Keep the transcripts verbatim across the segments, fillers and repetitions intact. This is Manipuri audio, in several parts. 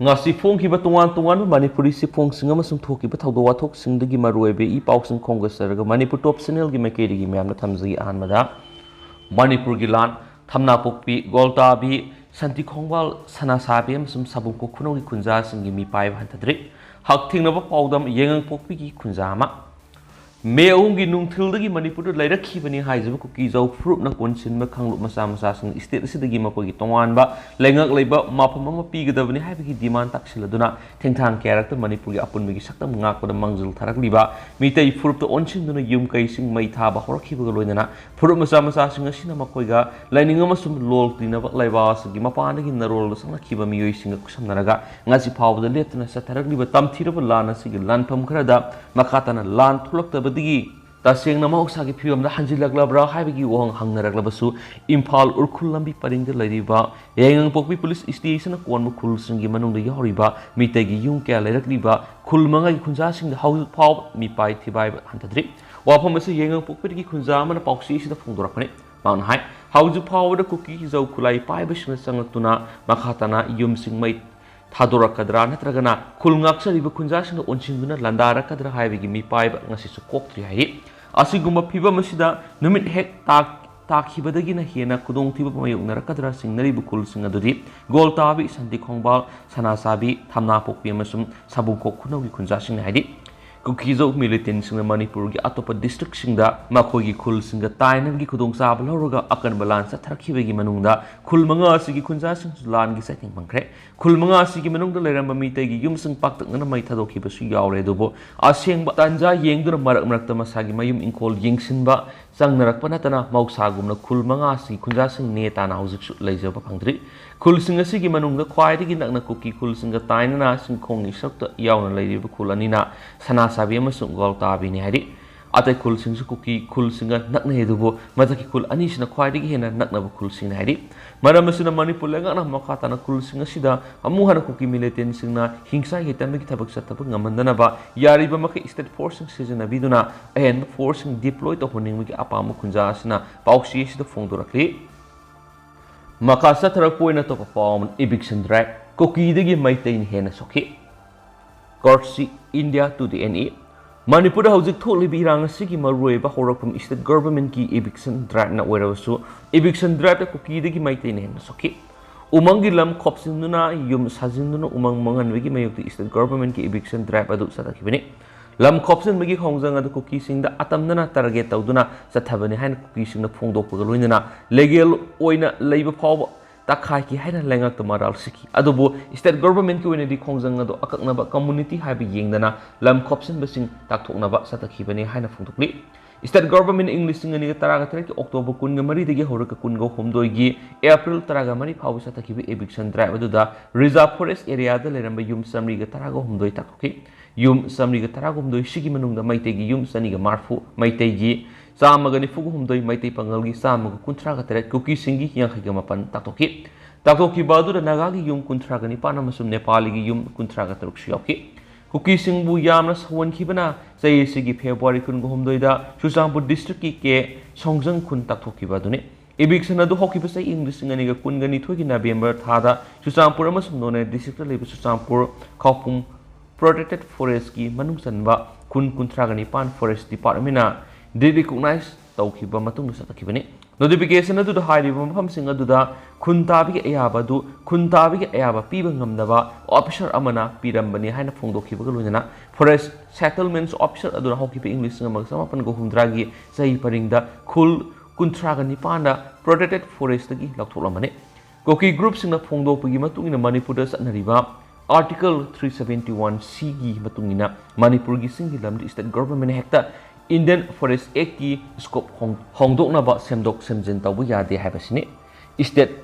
ꯉꯁꯤ ꯐꯣꯡꯈꯤꯕ ꯇꯣꯉꯥꯟ ꯇꯣꯉꯥꯟꯕ ꯃꯅꯤꯄꯨꯔꯤ ꯆꯦꯐꯣꯡꯁꯤꯡ ꯑꯃꯁꯨꯡ ꯊꯣꯛꯈꯤꯕ ꯊꯧꯗꯣꯛ ꯋꯥꯊꯣꯛꯁꯤꯡꯗꯒꯤ ꯃꯔꯨꯑꯣꯏꯕ ꯏ ꯄꯥꯎꯁꯤꯡ ꯈꯣꯝꯒꯠꯆꯔꯒ ꯃꯅꯤꯄꯨꯔ ꯇꯣꯞ ꯆꯦꯅꯦꯜꯒꯤ ꯃꯥꯏꯀꯩꯗꯒꯤ ꯃꯌꯥꯝꯗ ꯊꯝꯖꯒꯦ꯫ ꯑꯍꯥꯟꯕꯗ ꯃꯅꯤꯄꯨꯔꯒꯤ ꯂꯥꯟ, ꯊꯝꯅꯥꯄꯣꯛꯄꯤ, ꯒꯣꯜꯇꯥꯕꯤ, ꯁꯥꯟꯇꯤ ꯈꯣꯡꯕꯥꯜ, ꯁꯅꯥꯁꯥꯕꯤ ꯑꯃꯁꯨꯡ ꯁꯥꯕꯨꯡꯈꯣꯛ ꯈꯨꯅꯧꯒꯤ ꯈꯨꯟꯖꯥꯁꯤꯡꯒꯤ ꯃꯤꯄꯥꯏꯕ ꯍꯟꯊꯗ꯭ꯔꯤ꯫ ꯍꯛꯊꯦꯡꯅꯕ ꯄꯥꯎꯗꯝ, ꯌꯥꯏꯉꯪꯄꯣꯛꯄꯤꯒꯤ ꯈꯨꯟꯖꯥ ꯑꯃ꯫ ꯃꯦ ꯑꯍꯨꯝꯒꯤ ꯅꯨꯡꯊꯤꯜꯗꯒꯤ ꯃꯅꯤꯄꯨꯔꯗ ꯂꯩꯔꯛꯈꯤꯕꯅꯤ ꯍꯥꯏꯖꯕ ꯀꯨꯀꯤꯖꯧ ꯐꯨꯔꯨꯞꯅ ꯀꯣꯟꯁꯤꯟꯕ ꯀꯥꯡꯂꯨꯞ ꯃꯆꯥ ꯃꯆꯥꯁꯤꯡ ꯁ꯭ꯇꯦꯠ ꯑꯁꯤꯗꯒꯤ ꯃꯈꯣꯏꯒꯤ ꯇꯣꯉꯥꯟꯕ ꯂꯩꯉꯥꯛ ꯂꯩꯕ ꯃꯐꯝ ꯑꯃ ꯄꯤꯒꯗꯕꯅꯤ ꯍꯥꯏꯕꯒꯤ ꯗꯤꯃꯥꯟ ꯇꯥꯛꯁꯤꯜꯂꯗꯨꯅ ꯊꯦꯡꯊꯥꯡ ꯀꯌꯥꯔꯛꯇ ꯃꯅꯤꯄꯨꯔꯒꯤ ꯑꯄꯨꯟꯕꯒꯤ ꯁꯛꯇꯝ ꯉꯥꯛꯄꯗ ꯃꯥꯡꯖꯤꯜ ꯊꯥꯔꯛꯂꯤꯕ ꯃꯤꯇꯩ ꯐꯨꯔꯨꯞꯇ ꯑꯣꯟꯁꯤꯟꯗꯨꯅ ꯌꯨꯝ ꯀꯩꯁꯤꯡ ꯃꯩ ꯊꯥꯕ ꯍꯧꯔꯛꯈꯤꯕꯒ ꯂꯣꯏꯅꯅ ꯐꯨꯔꯨꯞ ꯃꯆꯥ ꯃꯆꯥꯁꯤꯡ ꯑꯁꯤꯅ ꯃꯈꯣꯏꯒ ꯂꯥꯏꯅꯤꯡ ꯑꯃꯁꯨꯡ ꯂꯣꯜ ꯇꯤꯟꯅꯕ ꯂꯩꯕꯥꯛ ꯑꯁꯤꯒꯤ ꯃꯄꯥꯟꯗꯒꯤ ꯅꯔꯣꯜꯗ ꯆꯪꯂꯛꯈꯤꯕ ꯃꯤꯑꯣꯏꯁꯤꯡꯒ ꯈꯨꯠꯁꯝꯅꯔꯒ ꯉꯁꯤ ꯐꯥꯎꯕꯗ ꯂꯦꯞꯇꯅ ꯆꯠꯊꯔꯛꯂꯤꯕ ꯇꯝꯊꯤꯔꯕ ꯂꯥꯟ ꯑꯁꯤꯒꯤ ꯂꯥꯟꯐꯝ ꯈꯔꯗ ꯃꯈꯥ ꯇꯥꯅ ꯂꯥꯟ ꯊꯣꯛꯂꯛꯇꯕꯗꯒꯤ ꯇꯁꯦꯡꯅ ꯃꯍꯧꯁꯥꯒꯤ ꯐꯤꯕꯝꯗ ꯍꯟꯖꯤꯜꯂꯛꯂꯕ꯭ꯔꯥ ꯍꯥꯏꯕꯒꯤ ꯋꯥꯍꯪ ꯍꯪꯅꯔꯛꯂꯕꯁꯨ, ꯏꯝꯐꯥꯜ ꯎꯔꯈꯨꯜ ꯂꯝꯕꯤ ꯄꯔꯤꯡꯗ ꯂꯩꯔꯤꯕ ꯌꯥꯏꯉꯪꯄꯣꯛꯄꯤ ꯄꯨꯂꯤꯁ ꯁ꯭ꯇꯦꯁꯟꯅ ꯀꯣꯟꯕ ꯈꯨꯜꯁꯤꯡꯒꯤ ꯃꯅꯨꯡꯗ ꯌꯥꯎꯔꯤꯕ ꯃꯤꯇꯩꯒꯤ ꯌꯨꯝ ꯀꯌꯥ ꯂꯩꯔꯛꯂꯤꯕ ꯈꯨꯜ ꯃꯉꯥꯒꯤ ꯈꯨꯟꯖꯥꯁꯤꯡꯗ ꯍꯧꯖꯤꯛ ꯐꯥꯎꯕ ꯃꯤꯄꯥꯏ ꯊꯤꯄꯥꯏꯕ ꯍꯟꯊꯗ꯭ꯔꯤ꯫ ꯋꯥꯐꯝ ꯑꯁꯤ ꯌꯥꯏꯉꯪꯄꯣꯛꯄꯤꯗꯒꯤ ꯈꯨꯟꯖꯥ ꯑꯃꯅ ꯄꯥꯎꯆꯦ ꯑꯁꯤꯗ ꯐꯣꯡꯗꯣꯔꯛꯄꯅꯤ꯫ ꯃꯍꯥꯛꯅ ꯍꯥꯏ, ꯍꯧꯖꯤꯛ ꯐꯥꯎꯕꯗ ꯀꯨꯀꯤ ꯖꯧ ꯈꯨꯠꯂꯥꯏ ꯄꯥꯏꯕꯁꯤꯡꯅ ꯆꯪꯂꯛꯇꯨꯅ ꯃꯈꯥ ꯇꯥꯅ ꯌꯨꯝꯁꯤꯡ ꯃꯩ ꯊꯥꯗꯣꯔꯛꯀꯗ꯭ꯔꯥ ꯅꯠꯇ꯭ꯔꯒꯅ ꯈꯨꯜ ꯉꯥꯛꯆꯔꯤꯕ ꯈꯨꯟꯖꯥꯁꯤꯡꯅ ꯑꯣꯟꯁꯤꯟꯗꯨꯅ ꯂꯥꯟꯗꯥꯔꯛꯀꯗ꯭ꯔꯥ ꯍꯥꯏꯕꯒꯤ ꯃꯤꯄꯥꯏꯕ ꯉꯁꯤꯁꯨ ꯀꯣꯛꯇ꯭ꯔꯤ ꯍꯥꯏꯔꯤ꯫ ꯑꯁꯤꯒꯨꯝꯕ ꯐꯤꯕꯝ ꯑꯁꯤꯗ ꯅꯨꯃꯤꯠ ꯍꯦꯛ ꯇꯥꯛ-, ꯇꯥꯈꯤꯕꯗꯒꯤꯅ ꯍꯦꯟꯅ ꯈꯨꯗꯣꯡꯊꯤꯕ ꯃꯥꯌꯣꯛꯅꯔꯛꯀꯗ꯭ꯔꯥ ꯆꯤꯡꯅꯔꯤꯕ ꯈꯨꯜꯁꯤꯡ ꯑꯗꯨꯗꯤ ꯒꯣꯜꯇꯥꯕꯤ, ꯁꯥꯟꯇꯤ ꯈꯣꯡꯕꯥꯜ, ꯁꯅꯥꯁꯥꯕꯤ, ꯊꯝꯅꯥꯄꯣꯛꯄꯤ ꯑꯃꯁꯨꯡ ꯁꯥꯕꯨꯡꯈꯣꯛ ꯈꯨꯅꯧꯒꯤ ꯈꯨꯟꯖꯥꯁꯤꯡꯅꯤ ꯍꯥꯏꯔꯤ꯫ ꯀꯨꯀꯤꯖꯧ ꯃꯤꯂꯤꯇꯦꯟꯁꯤꯡꯅ ꯃꯅꯤꯄꯨꯔꯒꯤ ꯑꯇꯣꯞꯄ ꯗꯤꯁꯇ꯭ꯔꯤꯛꯁꯤꯡꯗ ꯃꯈꯣꯏꯒꯤ ꯈꯨꯜꯁꯤꯡꯒ ꯇꯥꯏꯅꯕꯒꯤ ꯈꯨꯗꯣꯡꯆꯥꯕ ꯂꯧꯔꯒ ꯑꯀꯟꯕ ꯂꯥꯟ ꯆꯠꯊꯔꯛꯈꯤꯕꯒꯤ ꯃꯅꯨꯡꯗ ꯈꯨꯜ ꯃꯉꯥ ꯑꯁꯤꯒꯤ ꯈꯨꯟꯖꯥꯁꯤꯡꯁꯨ ꯂꯥꯟꯒꯤ ꯆꯩꯊꯦꯡ ꯐꯪꯈ꯭ꯔꯦ꯫ ꯈꯨꯜ ꯃꯉꯥ ꯑꯁꯤꯒꯤ ꯃꯅꯨꯡꯗ ꯂꯩꯔꯝꯕ ꯃꯤꯇꯩꯒꯤ ꯌꯨꯝꯁꯤꯡ ꯄꯥꯛꯇꯛꯅꯅ ꯃꯩ ꯊꯥꯗꯣꯛꯈꯤꯕꯁꯨ ꯌꯥꯎꯔꯦ꯫ ꯑꯗꯨꯕꯨ ꯑꯁꯦꯡꯕ ꯇꯥꯟꯖꯥ ꯌꯦꯡꯗꯨꯅ ꯃꯔꯛ ꯃꯔꯛꯇ ꯃꯁꯥꯒꯤ ꯃꯌꯨꯝ ꯏꯪꯈꯣꯜ ꯌꯦꯡꯁꯤꯟꯕ ꯆꯪꯅꯔꯛꯄ ꯅꯠꯇꯅ ꯃꯍꯧꯁꯥꯒꯨꯝꯅ ꯈꯨꯜ ꯃꯉꯥ ꯑꯁꯤꯒꯤ ꯈꯨꯟꯖꯥꯁꯤꯡ ꯅꯦ ꯇꯥꯅ ꯍꯧꯖꯤꯛꯁꯨ ꯂꯩꯖꯕ ꯐꯪꯗ꯭ꯔꯤ꯫ ꯈꯨꯜꯁꯤꯡ ꯑꯁꯤꯒꯤ ꯃꯅꯨꯡꯗ ꯈ꯭ꯋꯥꯏꯗꯒꯤ ꯅꯛꯅ ꯀꯨꯀꯤ ꯈꯨꯜꯁꯤꯡꯒ ꯇꯥꯏꯅꯅ ꯆꯤꯡꯈꯣꯡꯒꯤ ꯁꯔꯨꯛꯇ ꯌꯥꯎꯅ ꯂꯩꯔꯤꯕ ꯈꯨꯜ ꯑꯅꯤꯅ ꯁꯅꯥꯁꯥꯕꯤ ꯑꯃꯁꯨꯡ ꯒꯣꯜꯇꯥꯕꯤꯅꯤ ꯍꯥꯏꯔꯤ꯫ ꯑꯇꯩ ꯈꯨꯜꯁꯤꯡꯁꯨ ꯀꯨꯀꯤ ꯈꯨꯜꯁꯤꯡꯒ ꯅꯛꯅꯩ, ꯑꯗꯨꯕꯨ ꯃꯊꯛꯀꯤ ꯈꯨꯜ ꯑꯅꯤꯁꯤꯅ ꯈ꯭ꯋꯥꯏꯗꯒꯤ ꯍꯦꯟꯅ ꯅꯛꯅꯕ ꯈꯨꯜꯁꯤꯡꯅꯤ ꯍꯥꯏꯔꯤ꯫ ꯃꯔꯝ ꯑꯁꯤꯅ ꯃꯅꯤꯄꯨꯔ ꯂꯩꯉꯥꯛꯅ ꯃꯈꯥ ꯇꯥꯅ ꯈꯨꯜꯁꯤꯡ ꯑꯁꯤꯗ ꯑꯃꯨꯛ ꯍꯟꯅ ꯀꯨꯀꯤ ꯃꯤꯂꯤꯇꯦꯟꯁꯤꯡꯅ ꯍꯤꯡꯁꯥ ꯌꯦꯇꯟꯕꯒꯤ ꯊꯕꯛ ꯆꯠꯊꯕ ꯉꯝꯍꯟꯗꯅꯕ ꯌꯥꯔꯤꯕ ꯃꯈꯩ ꯁ꯭ꯇꯦꯠ ꯐꯣꯔꯁꯁꯤꯡ ꯁꯤꯖꯤꯟꯅꯕꯤꯗꯨꯅ ꯑꯍꯦꯟꯕ ꯐꯣꯔꯁꯁꯤꯡ ꯗꯤꯄ꯭ꯂꯣꯏ ꯇꯧꯍꯟꯅꯤꯡꯕꯒꯤ ꯑꯄꯥꯝꯕ ꯈꯨꯟꯖꯥ ꯑꯁꯤꯅ ꯄꯥꯎꯆꯦ ꯑꯁꯤꯗ ꯐꯣꯡꯗꯣꯔꯛꯂꯤ꯫ ꯃꯈꯥ ꯆꯠꯊꯔꯛꯄ ꯑꯣꯏꯅ ꯑꯇꯣꯞꯄ ꯄꯥꯎ ꯑꯃꯅ ꯏꯚꯤꯛꯁꯟ ꯗ꯭ꯔꯥꯏꯚ꯫ ꯀꯨꯀꯤꯗꯒꯤ ꯃꯩꯇꯩꯅ ꯍꯦꯟꯅ ꯁꯣꯛꯈꯤ꯫ Courtesy India Today꯫ ꯃꯅꯤꯄꯨꯔꯗ ꯍꯧꯖꯤꯛ ꯊꯣꯛꯂꯤꯕ ꯏꯔꯥꯡ ꯑꯁꯤꯒꯤ ꯃꯔꯨꯑꯣꯏꯕ ꯍꯧꯔꯛꯐꯝ state governmentꯀꯤ eviction driveꯅ ꯑꯣꯏꯔꯕꯁꯨ, eviction driveꯇ ꯀꯨꯀꯤꯗꯒꯤ ꯃꯩꯇꯩꯅ ꯍꯦꯟꯅ ꯁꯣꯛꯈꯤ꯫ ꯎꯃꯪꯒꯤ ꯂꯝ ꯈꯣꯞꯆꯤꯟꯗꯨꯅ ꯌꯨꯝ ꯁꯥꯖꯤꯟꯗꯨꯅ ꯎꯃꯪ ꯃꯥꯡꯍꯟꯕꯒꯤ ꯃꯥꯌꯣꯛꯇ state governmentꯀꯤ eviction drive ꯑꯗꯨ ꯆꯠꯊꯈꯤꯕꯅꯤ꯫ ꯂꯝ ꯈꯣꯞꯆꯤꯟꯕꯒꯤ ꯈꯣꯡꯖꯪ ꯑꯗꯨ ꯀꯨꯀꯤꯁꯤꯡꯗ ꯑꯇꯝꯅꯅ target ꯇꯧꯗꯨꯅ ꯆꯠꯊꯕꯅꯤ ꯍꯥꯏꯅ ꯀꯨꯀꯤꯁꯤꯡꯅ ꯐꯣꯡꯗꯣꯛꯄꯒ ꯂꯣꯏꯅꯅ legal ꯑꯣꯏꯅ ꯂꯩꯕ ꯐꯥꯎꯕ ꯇꯛꯈꯥꯏꯈꯤ ꯍꯥꯏꯅ ꯂꯩꯉꯥꯛꯇ ꯃꯔꯥꯜ ꯁꯤꯈꯤ꯫ ꯑꯗꯨꯕꯨ state governmentꯀꯤ ꯑꯣꯏꯅꯗꯤ ꯈꯣꯡꯖꯪ ꯑꯗꯨ ꯑꯀꯛꯅꯕ community ꯍꯥꯏꯕ ꯌꯦꯡꯗꯅ ꯂꯝ ꯈꯣꯞꯆꯤꯟꯕꯁꯤꯡ ꯇꯥꯛꯊꯣꯛꯅꯕ ꯆꯠꯊꯈꯤꯕꯅꯤ ꯍꯥꯏꯅ ꯐꯣꯡꯗꯣꯛꯂꯤ꯫ State government ꯏꯪ ꯂꯤꯁꯤꯡ ꯑꯅꯤꯒ ꯇꯔꯥꯒ ꯇꯔꯦꯠꯀꯤ October ꯀꯨꯟꯒ ꯃꯔꯤꯗꯒꯤ ꯍꯧꯔꯒ ꯀꯨꯟꯒ ꯍꯨꯝꯗꯣꯏꯒꯤ April ꯇꯔꯥꯒ ꯃꯔꯤ ꯐꯥꯎꯕ ꯆꯠꯊꯈꯤꯕ eviction drive ꯑꯗꯨꯗ reserve forest areaꯗ ꯂꯩꯔꯝꯕ ꯌꯨꯝ ꯆꯥꯃꯔꯤꯒ ꯇꯔꯥꯒ ꯍꯨꯝꯗꯣꯏ ꯇꯥꯛꯊꯣꯛꯈꯤ꯫ ꯌꯨꯝ ꯆꯥꯃꯔꯤꯒ ꯇꯔꯥꯒ ꯍꯨꯝꯗꯣꯏ ꯁꯤꯒꯤ ꯃꯅꯨꯡꯗ ꯃꯩꯇꯩꯒꯤ ꯌꯨꯝ ꯆꯅꯤꯒ ꯃꯔꯤꯐꯨ, ꯃꯩꯇꯩꯒꯤ ꯆꯥꯝꯃꯒ ꯅꯤꯐꯨꯒ ꯍꯨꯝꯗꯣꯏ, ꯃꯩꯇꯩ ꯄꯥꯉꯜꯒꯤ ꯆꯥꯝꯃꯒ ꯀꯨꯟꯊ꯭ꯔꯥꯒ ꯇꯔꯦꯠ, ꯀꯨꯀꯤꯁꯤꯡꯒꯤ ꯌꯥꯡꯈꯩꯒ ꯃꯥꯄꯟ ꯇꯥꯛꯊꯣꯛꯈꯤ꯫ ꯇꯥꯛꯊꯣꯛꯈꯤꯕ ꯑꯗꯨꯗ ꯅꯥꯒꯥꯒꯤ ꯌꯨꯝ ꯀꯨꯟꯊ꯭ꯔꯥꯒ ꯅꯤꯄꯥꯟ ꯑꯃꯁꯨꯡ ꯅꯦꯄꯥꯂꯤꯒꯤ ꯌꯨꯝ ꯀꯨꯟꯊ꯭ꯔꯥꯒ ꯇꯔꯨꯛꯁꯨ ꯌꯥꯎꯈꯤ꯫ ꯀꯨꯀꯤꯁꯤꯡꯕꯨ ꯌꯥꯝꯅ ꯁꯧꯍꯟꯈꯤꯕꯅ ꯆꯍꯤ ꯑꯁꯤꯒꯤ February ꯀꯨꯟꯒ ꯍꯨꯝꯗꯣꯏꯗ ꯆꯨꯔꯆꯥꯟꯄꯨꯔ districtꯀꯤ ꯀꯦ ꯁꯣꯡꯖꯪ ꯈꯨꯟ ꯇꯥꯛꯊꯣꯛꯈꯤꯕ ꯑꯗꯨꯅꯤ꯫ Eviction ꯑꯗꯨ ꯍꯧꯈꯤꯕ ꯆꯍꯤ ꯏꯪ ꯂꯤꯁꯤꯡ ꯑꯅꯤꯒ ꯀꯨꯟꯒ ꯅꯤꯊꯣꯏꯒꯤ November ꯊꯥꯗ ꯆꯨꯔꯆꯥꯟꯄꯨꯔ ꯑꯃꯁꯨꯡ ꯅꯣꯅꯦ districtꯇ ꯂꯩꯕ ꯆꯨꯔꯆꯥꯟꯄꯨꯔ ꯈꯥꯎꯄꯨꯝ protected forestꯀꯤ ꯃꯅꯨꯡ ꯆꯟꯕ ꯈꯨꯟ ꯀꯨꯟꯊ꯭ꯔꯥꯒ ꯅꯤꯄꯥꯟ forest departmentꯅ derecognise ꯇꯧꯈꯤꯕ ꯃꯇꯨꯡꯗ ꯆꯠꯊꯈꯤꯕꯅꯤ꯫ Notification ꯑꯗꯨꯗ ꯍꯥꯏꯔꯤꯕ ꯃꯐꯝꯁꯤꯡ ꯑꯗꯨꯗ ꯈꯨꯟ ꯇꯥꯕꯒꯤ ꯑꯌꯥꯕ ꯑꯗꯨ ꯈꯨꯟ ꯇꯥꯕꯒꯤ ꯑꯌꯥꯕ ꯄꯤꯕ ꯉꯝꯅꯕ officer ꯑꯃꯅ ꯄꯤꯔꯝꯕꯅꯤ ꯍꯥꯏꯅ ꯐꯣꯡꯗꯣꯛꯈꯤꯕꯒ ꯂꯣꯏꯅꯅ Forest Settlements Officer ꯑꯗꯨꯅ ꯍꯧꯈꯤꯕ ꯏꯪ ꯂꯤꯁꯤꯡ ꯑꯃꯒ ꯆꯃꯥꯄꯟꯒ ꯍꯨꯝꯗ꯭ꯔꯥꯒꯤ ꯆꯍꯤ ꯄꯔꯤꯡꯗ ꯈꯨꯜ ꯀꯨꯟꯊ꯭ꯔꯥꯒ ꯅꯤꯄꯥꯟꯗ protected forestꯇꯒꯤ ꯂꯧꯊꯣꯛꯂꯝꯕꯅꯤ꯫ ꯀꯨꯀꯤ groupꯁꯤꯡꯅ ꯐꯣꯡꯗꯣꯛꯄꯒꯤ ꯃꯇꯨꯡ ꯏꯟꯅ ꯃꯅꯤꯄꯨꯔꯗ ꯆꯠꯅꯔꯤꯕ Article three seventy one Cꯒꯤ ꯃꯇꯨꯡ ꯏꯟꯅ ꯃꯅꯤꯄꯨꯔꯒꯤ ꯆꯤꯡꯒꯤ ꯂꯝꯗ state governmentꯅ ꯍꯦꯛꯇ Indian Forest Actꯀꯤ scope ꯍꯣꯡ-, ꯍꯣꯡꯗꯣꯛꯅꯕ ꯁꯦꯝꯗꯣꯛ ꯁꯦꯝꯖꯤꯟ ꯇꯧꯕ ꯌꯥꯗꯦ ꯍꯥꯏꯕꯁꯤꯅꯤ꯫ State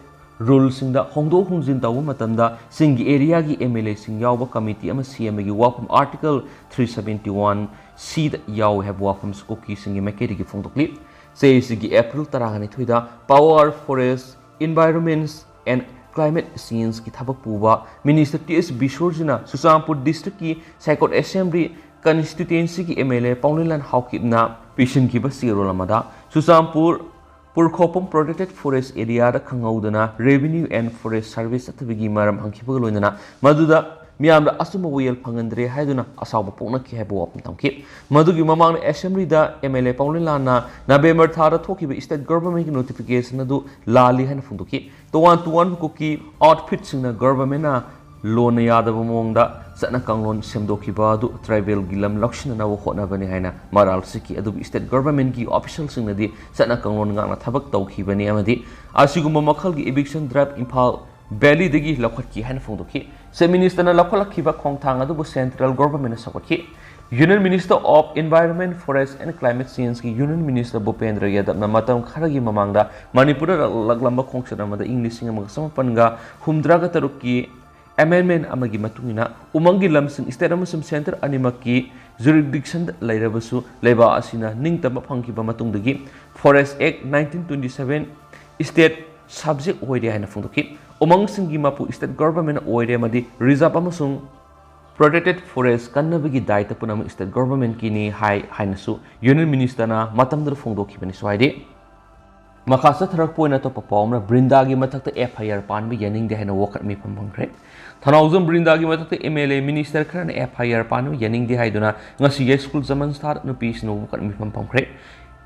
ruleꯁꯤꯡꯗ ꯍꯣꯡꯗꯣꯛ ꯍꯣꯡꯖꯤꯟ ꯇꯧꯕ ꯃꯇꯝꯗ ꯆꯤꯡꯒꯤ areaꯒꯤ MLAꯁꯤꯡ ꯌꯥꯎꯕ committee ꯑꯃ ꯁꯦꯝꯕꯒꯤ ꯋꯥꯐꯝ Article three seventy one Cꯗ ꯌꯥꯎꯏ ꯍꯥꯏꯕ ꯋꯥꯐꯝꯁꯨ ꯀꯨꯀꯤꯁꯤꯡꯒꯤ ꯃꯥꯏꯀꯩꯗꯒꯤ ꯐꯣꯡꯗꯣꯛꯂꯤ꯫ ꯆꯍꯤꯁꯤꯒꯤ April ꯇꯔꯥꯒ ꯅꯤꯊꯣꯏꯗ Power, Forest, Environments and Climate Changeꯀꯤ ꯊꯕꯛ ꯄꯨꯕ Minister ꯇꯤ ꯑꯦꯁ ꯕꯤꯁꯣꯔꯖꯤꯅ ꯆꯨꯔꯆꯥꯟꯄꯨꯔ districtꯀꯤ ꯁꯥꯏꯀꯣꯠ assembly constituencyꯒꯤ MLA ꯄꯥꯎꯅꯤꯂꯥꯟ ꯍꯥꯎꯀꯤꯞꯅ ꯄꯤꯁꯤꯟꯈꯤꯕ ꯆꯦꯔꯣꯜ ꯑꯃꯗ ꯆꯨꯔꯆꯥꯟꯄꯨꯔ ꯄꯨꯔꯈꯣꯛꯄꯝ Protected Forest Areaꯗ ꯈꯪꯍꯧꯗꯅ Revenue and Forest Service ꯆꯠꯊꯕꯒꯤ ꯃꯔꯝ ꯍꯪꯈꯤꯕꯒ ꯂꯣꯏꯅꯅ ꯃꯗꯨꯗ ꯃꯤꯌꯥꯝꯗ ꯑꯆꯨꯝꯕ ꯋꯥꯌꯦꯜ ꯐꯪꯍꯟꯗ꯭ꯔꯦ ꯍꯥꯏꯗꯨꯅ ꯑꯁꯥꯎꯕ ꯄꯣꯛꯅꯈꯤ ꯍꯥꯏꯕ ꯋꯥꯐꯝ ꯊꯝꯈꯤ꯫ ꯃꯗꯨꯒꯤ ꯃꯃꯥꯡꯗ Assemblyꯗ MLA ꯄꯥꯎꯂꯦꯟ ꯂꯥꯟꯅ November ꯊꯥꯗ ꯊꯣꯛꯈꯤꯕ State Governmentꯀꯤ notification ꯑꯗꯨ ꯂꯥꯜꯂꯤ ꯍꯥꯏꯅ ꯐꯣꯡꯗꯣꯛꯈꯤ꯫ ꯇꯣꯉꯥꯟ ꯇꯣꯉꯥꯟꯕ ꯀꯨꯀꯤ outfitꯁꯤꯡꯅ Governmentꯅ ꯂꯣꯟꯅ ꯌꯥꯗꯕ ꯃꯑꯣꯡꯗ ꯆꯠꯅ ꯀꯥꯡꯂꯣꯟ ꯁꯦꯝꯗꯣꯛꯈꯤꯕ ꯑꯗꯨ tribalꯒꯤ ꯂꯝ ꯂꯧꯁꯤꯟꯅꯅꯕ ꯍꯣꯠꯅꯕꯅꯤ ꯍꯥꯏꯅ ꯃꯔꯥꯜ ꯁꯤꯈꯤ꯫ ꯑꯗꯨꯕꯨ State Governmentꯀꯤ officialꯁꯤꯡꯅꯗꯤ ꯆꯠꯅ ꯀꯥꯡꯂꯣꯟ ꯉꯥꯛꯅ ꯊꯕꯛ ꯇꯧꯈꯤꯕꯅꯤ ꯑꯃꯗꯤ ꯑꯁꯤꯒꯨꯝꯕ ꯃꯈꯜꯒꯤ eviction drive ꯏꯝꯐꯥꯜ Valleyꯗꯒꯤ ꯂꯧꯈꯠꯈꯤ ꯍꯥꯏꯅ ꯐꯣꯡꯗꯣꯛꯈꯤ꯫ Chief Ministerꯅ ꯂꯧꯈꯠꯂꯛꯈꯤꯕ ꯈꯣꯡꯊꯥꯡ ꯑꯗꯨꯕꯨ Central Governmentꯅ ꯁꯧꯒꯠꯈꯤ꯫ Union Minister of Environment, Forest and Climate Changeꯀꯤ Union Minister ꯚꯨꯄꯦꯟꯗ꯭ꯔ ꯌꯥꯗꯕꯅ ꯃꯇꯝ ꯈꯔꯒꯤ ꯃꯃꯥꯡꯗ ꯃꯅꯤꯄꯨꯔꯗ ꯂꯥꯛꯂꯝꯕ ꯈꯣꯡꯆꯠ ꯑꯃꯗ ꯏꯪ ꯂꯤꯁꯤꯡ ꯑꯃꯒ ꯆꯃꯥꯄꯟꯒ ꯍꯨꯝꯗ꯭ꯔꯥꯒ ꯇꯔꯨꯛꯀꯤ amendment ꯑꯃꯒꯤ ꯃꯇꯨꯡ ꯏꯟꯅ ꯎꯃꯪꯒꯤ ꯂꯝꯁꯤꯡ state ꯑꯃꯁꯨꯡ centre ꯑꯅꯤꯃꯛꯀꯤ jurisdictionꯗ ꯂꯩꯔꯕꯁꯨ ꯂꯩꯕꯥꯛ ꯑꯁꯤꯅ ꯅꯤꯡꯇꯝꯕ ꯐꯪꯈꯤꯕ ꯃꯇꯨꯡꯗꯒꯤ Forest Act nineteen twenty seven state subject ꯑꯣꯏꯔꯦ ꯍꯥꯏꯅ ꯐꯣꯡꯗꯣꯛꯈꯤ꯫ ꯎꯃꯪꯁꯤꯡꯒꯤ ꯃꯄꯨ state governmentꯅ ꯑꯣꯏꯔꯦ ꯑꯃꯗꯤ reserve ꯑꯃꯁꯨꯡ protected forest ꯀꯟꯅꯕꯒꯤ ꯗꯥꯏꯇ ꯄꯨꯝꯅꯃꯛ state governmentꯀꯤꯅꯤ ꯍꯥꯏ ꯍꯥꯏꯅꯁꯨ Union Ministerꯅ ꯃꯇꯝꯗꯨꯗ ꯐꯣꯡꯗꯣꯛꯈꯤꯕꯅꯤ꯫ ꯁ꯭ꯋꯥꯏꯗꯤ ꯃꯈꯥ ꯆꯠꯊꯔꯛꯄ ꯑꯣꯏꯅ ꯑꯇꯣꯞꯄ ꯄꯥꯎ ꯑꯃꯅ ꯕ꯭ꯔꯤꯟꯗꯥꯒꯤ ꯃꯊꯛꯇ FIR ꯄꯥꯟꯕ ꯌꯥꯅꯤꯡꯗꯦ ꯍꯥꯏꯅ ꯋꯥꯀꯠ ꯃꯤꯐꯝ ꯐꯝꯈ꯭ꯔꯦ꯫ ꯊꯧꯅꯥꯎꯖꯝ ꯕ꯭ꯔꯤꯟꯗꯥꯒꯤ ꯃꯊꯛꯇ MLA minister ꯈꯔꯅ FIR ꯄꯥꯟꯕ ꯌꯥꯅꯤꯡꯗꯦ ꯍꯥꯏꯗꯨꯅ ꯉꯁꯤ ꯌꯥꯏꯁ꯭ꯀꯨꯜ summons ꯊꯥꯗꯨꯅ ꯅꯨꯄꯤꯁꯤꯡꯅ ꯋꯥꯀꯠ ꯃꯤꯐꯝ ꯐꯝꯈ꯭ꯔꯦ꯫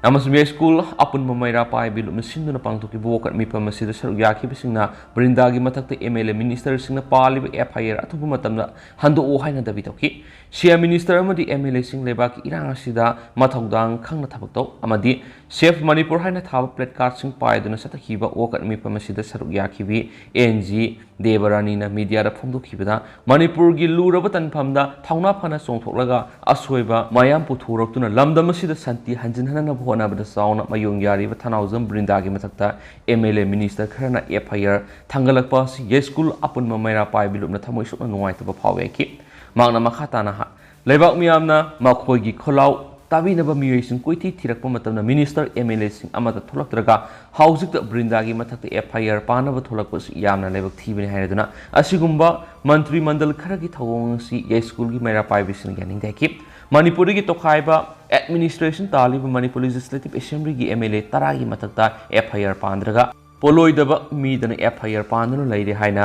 ꯑꯃꯁꯨꯡ ꯌꯥꯏꯁ꯭ꯀꯨꯜ ꯑꯄꯨꯟꯕ ꯃꯩꯔꯥ ꯄꯥꯏꯕꯤ ꯂꯨꯞꯅ ꯁꯤꯟꯗꯨꯅ ꯄꯥꯡꯊꯣꯛꯈꯤꯕ ꯋꯥꯀꯠ ꯃꯤꯐꯝ ꯑꯁꯤꯗ ꯁꯔꯨꯛ ꯌꯥꯈꯤꯕꯁꯤꯡꯅ ꯕ꯭ꯔꯤꯟꯗꯥꯒꯤ ꯃꯊꯛꯇ MLA ministerꯁꯤꯡꯅ ꯄꯥꯜꯂꯤꯕ FIR ꯑꯊꯨꯕ ꯃꯇꯝꯗ ꯍꯟꯗꯣꯛꯑꯣ ꯍꯥꯏꯅ ꯗꯥꯕꯤ ꯇꯧꯈꯤ꯫ CM minister ꯑꯃꯗꯤ MLAꯁꯤꯡ ꯂꯩꯕꯥꯛꯀꯤ ꯏꯔꯥꯡ ꯑꯁꯤꯗ ꯃꯊꯧꯗꯥꯡ ꯈꯪꯅ ꯊꯕꯛ ꯇꯧ ꯑꯃꯗꯤ Save Manipur ꯍꯥꯏꯅ ꯊꯥꯕ placardꯁꯤꯡ ꯄꯥꯏꯗꯨꯅ ꯆꯠꯊꯈꯤꯕ ꯋꯥꯀꯠ ꯃꯤꯐꯝ ꯑꯁꯤꯗ ꯁꯔꯨꯛ ꯌꯥꯈꯤꯕꯤ ꯑꯦꯟ ꯖꯤ ꯗꯦꯕꯔꯥꯅꯤꯅ mediaꯗ ꯐꯣꯡꯗꯣꯛꯈꯤꯕꯗ, ꯃꯅꯤꯄꯨꯔꯒꯤ ꯂꯨꯔꯕ ꯇꯥꯟꯐꯝꯗ ꯊꯧꯅꯥ ꯐꯅ ꯆꯣꯡꯊꯣꯛꯂꯒ ꯑꯁꯣꯏꯕ ꯃꯌꯥꯝ ꯄꯨꯊꯣꯔꯛꯇꯨꯅ ꯂꯝꯗꯝ ꯑꯁꯤꯗ ꯁꯥꯟꯇꯤ ꯍꯟꯖꯤꯟꯍꯟꯅꯕ ꯍꯣꯠꯅꯕꯗ ꯆꯥꯎꯅ ꯃꯥꯌꯣꯡ ꯌꯥꯔꯤꯕ ꯊꯅꯥꯎꯖꯝ ꯕ꯭ꯔꯤꯟꯗꯥꯒꯤ ꯃꯊꯛꯇ MLA minister ꯈꯔꯅ FIR ꯊꯥꯡꯒꯠꯂꯛꯄ ꯑꯁꯤ ꯌꯥꯏꯁ꯭ꯀꯨꯜ ꯑꯄꯨꯟꯕ ꯃꯩꯔꯥ ꯄꯥꯏꯕꯤ ꯂꯨꯞꯅ ꯊꯃꯣꯏ ꯁꯣꯛꯅ ꯅꯨꯡꯉꯥꯏꯇꯕ ꯐꯥꯎꯏ ꯍꯥꯏꯈꯤ꯫ ꯃꯍꯥꯛꯅ ꯃꯈꯥ ꯇꯥꯅ ꯍꯥ-, ꯂꯩꯕꯥꯛ ꯃꯤꯌꯥꯝꯅ ꯃꯈꯣꯏꯒꯤ ꯈꯣꯜꯂꯥꯎ ꯇꯥꯕꯤꯅꯕ ꯃꯤꯑꯣꯏꯁꯤꯡ ꯀꯣꯏꯊꯤ ꯊꯤꯔꯛꯄ ꯃꯇꯝꯗ minister, MLAꯁꯤꯡ ꯑꯃꯠꯇ ꯊꯣꯛꯂꯛꯇ꯭ꯔꯒ ꯍꯧꯖꯤꯛꯇ ꯕ꯭ꯔꯤꯟꯗꯥꯒꯤ ꯃꯊꯛꯇ FIR ꯄꯥꯟꯅꯕ ꯊꯣꯛꯂꯛꯄꯁꯤ ꯌꯥꯝꯅ ꯂꯥꯏꯕꯛ ꯊꯤꯕꯅꯤ ꯍꯥꯏꯔꯗꯨꯅ, ꯑꯁꯤꯒꯨꯝꯕ ꯃꯟꯇ꯭ꯔꯤ ꯃꯟꯗꯜ ꯈꯔꯒꯤ ꯊꯧꯑꯣꯡ ꯑꯁꯤ ꯌꯥꯏꯁ꯭ꯀꯨꯜꯒꯤ ꯃꯩꯔꯥ ꯄꯥꯏꯕꯤꯁꯤꯡꯅ ꯌꯥꯅꯤꯡꯗꯦ ꯍꯥꯏꯈꯤ꯫ ꯃꯅꯤꯄꯨꯔꯗꯒꯤ ꯇꯣꯈꯥꯏꯕ ꯑꯦꯗꯃꯤꯅꯤꯁꯇ꯭ꯔꯦꯁꯟ ꯇꯥꯜꯂꯤꯕ ꯃꯅꯤꯄꯨꯔ ꯂꯦꯖꯤꯁꯂꯦꯇꯤꯚ ꯑꯦꯁꯦꯝꯕ꯭ꯂꯤꯒꯤ ꯑꯦꯝ ꯑꯦꯜ ꯑꯦ ꯇꯔꯥꯒꯤ ꯃꯊꯛꯇ ꯑꯦꯐ ꯑꯥꯏ ꯑꯥꯔ ꯄꯥꯟꯗ꯭ꯔꯒ ꯄꯣꯠꯂꯣꯏꯗꯕ ꯃꯤꯗꯅ ꯑꯦꯐ ꯑꯥꯏ ꯑꯥꯔ ꯄꯥꯟꯗꯨꯅ ꯂꯩꯔꯦ ꯍꯥꯏꯅ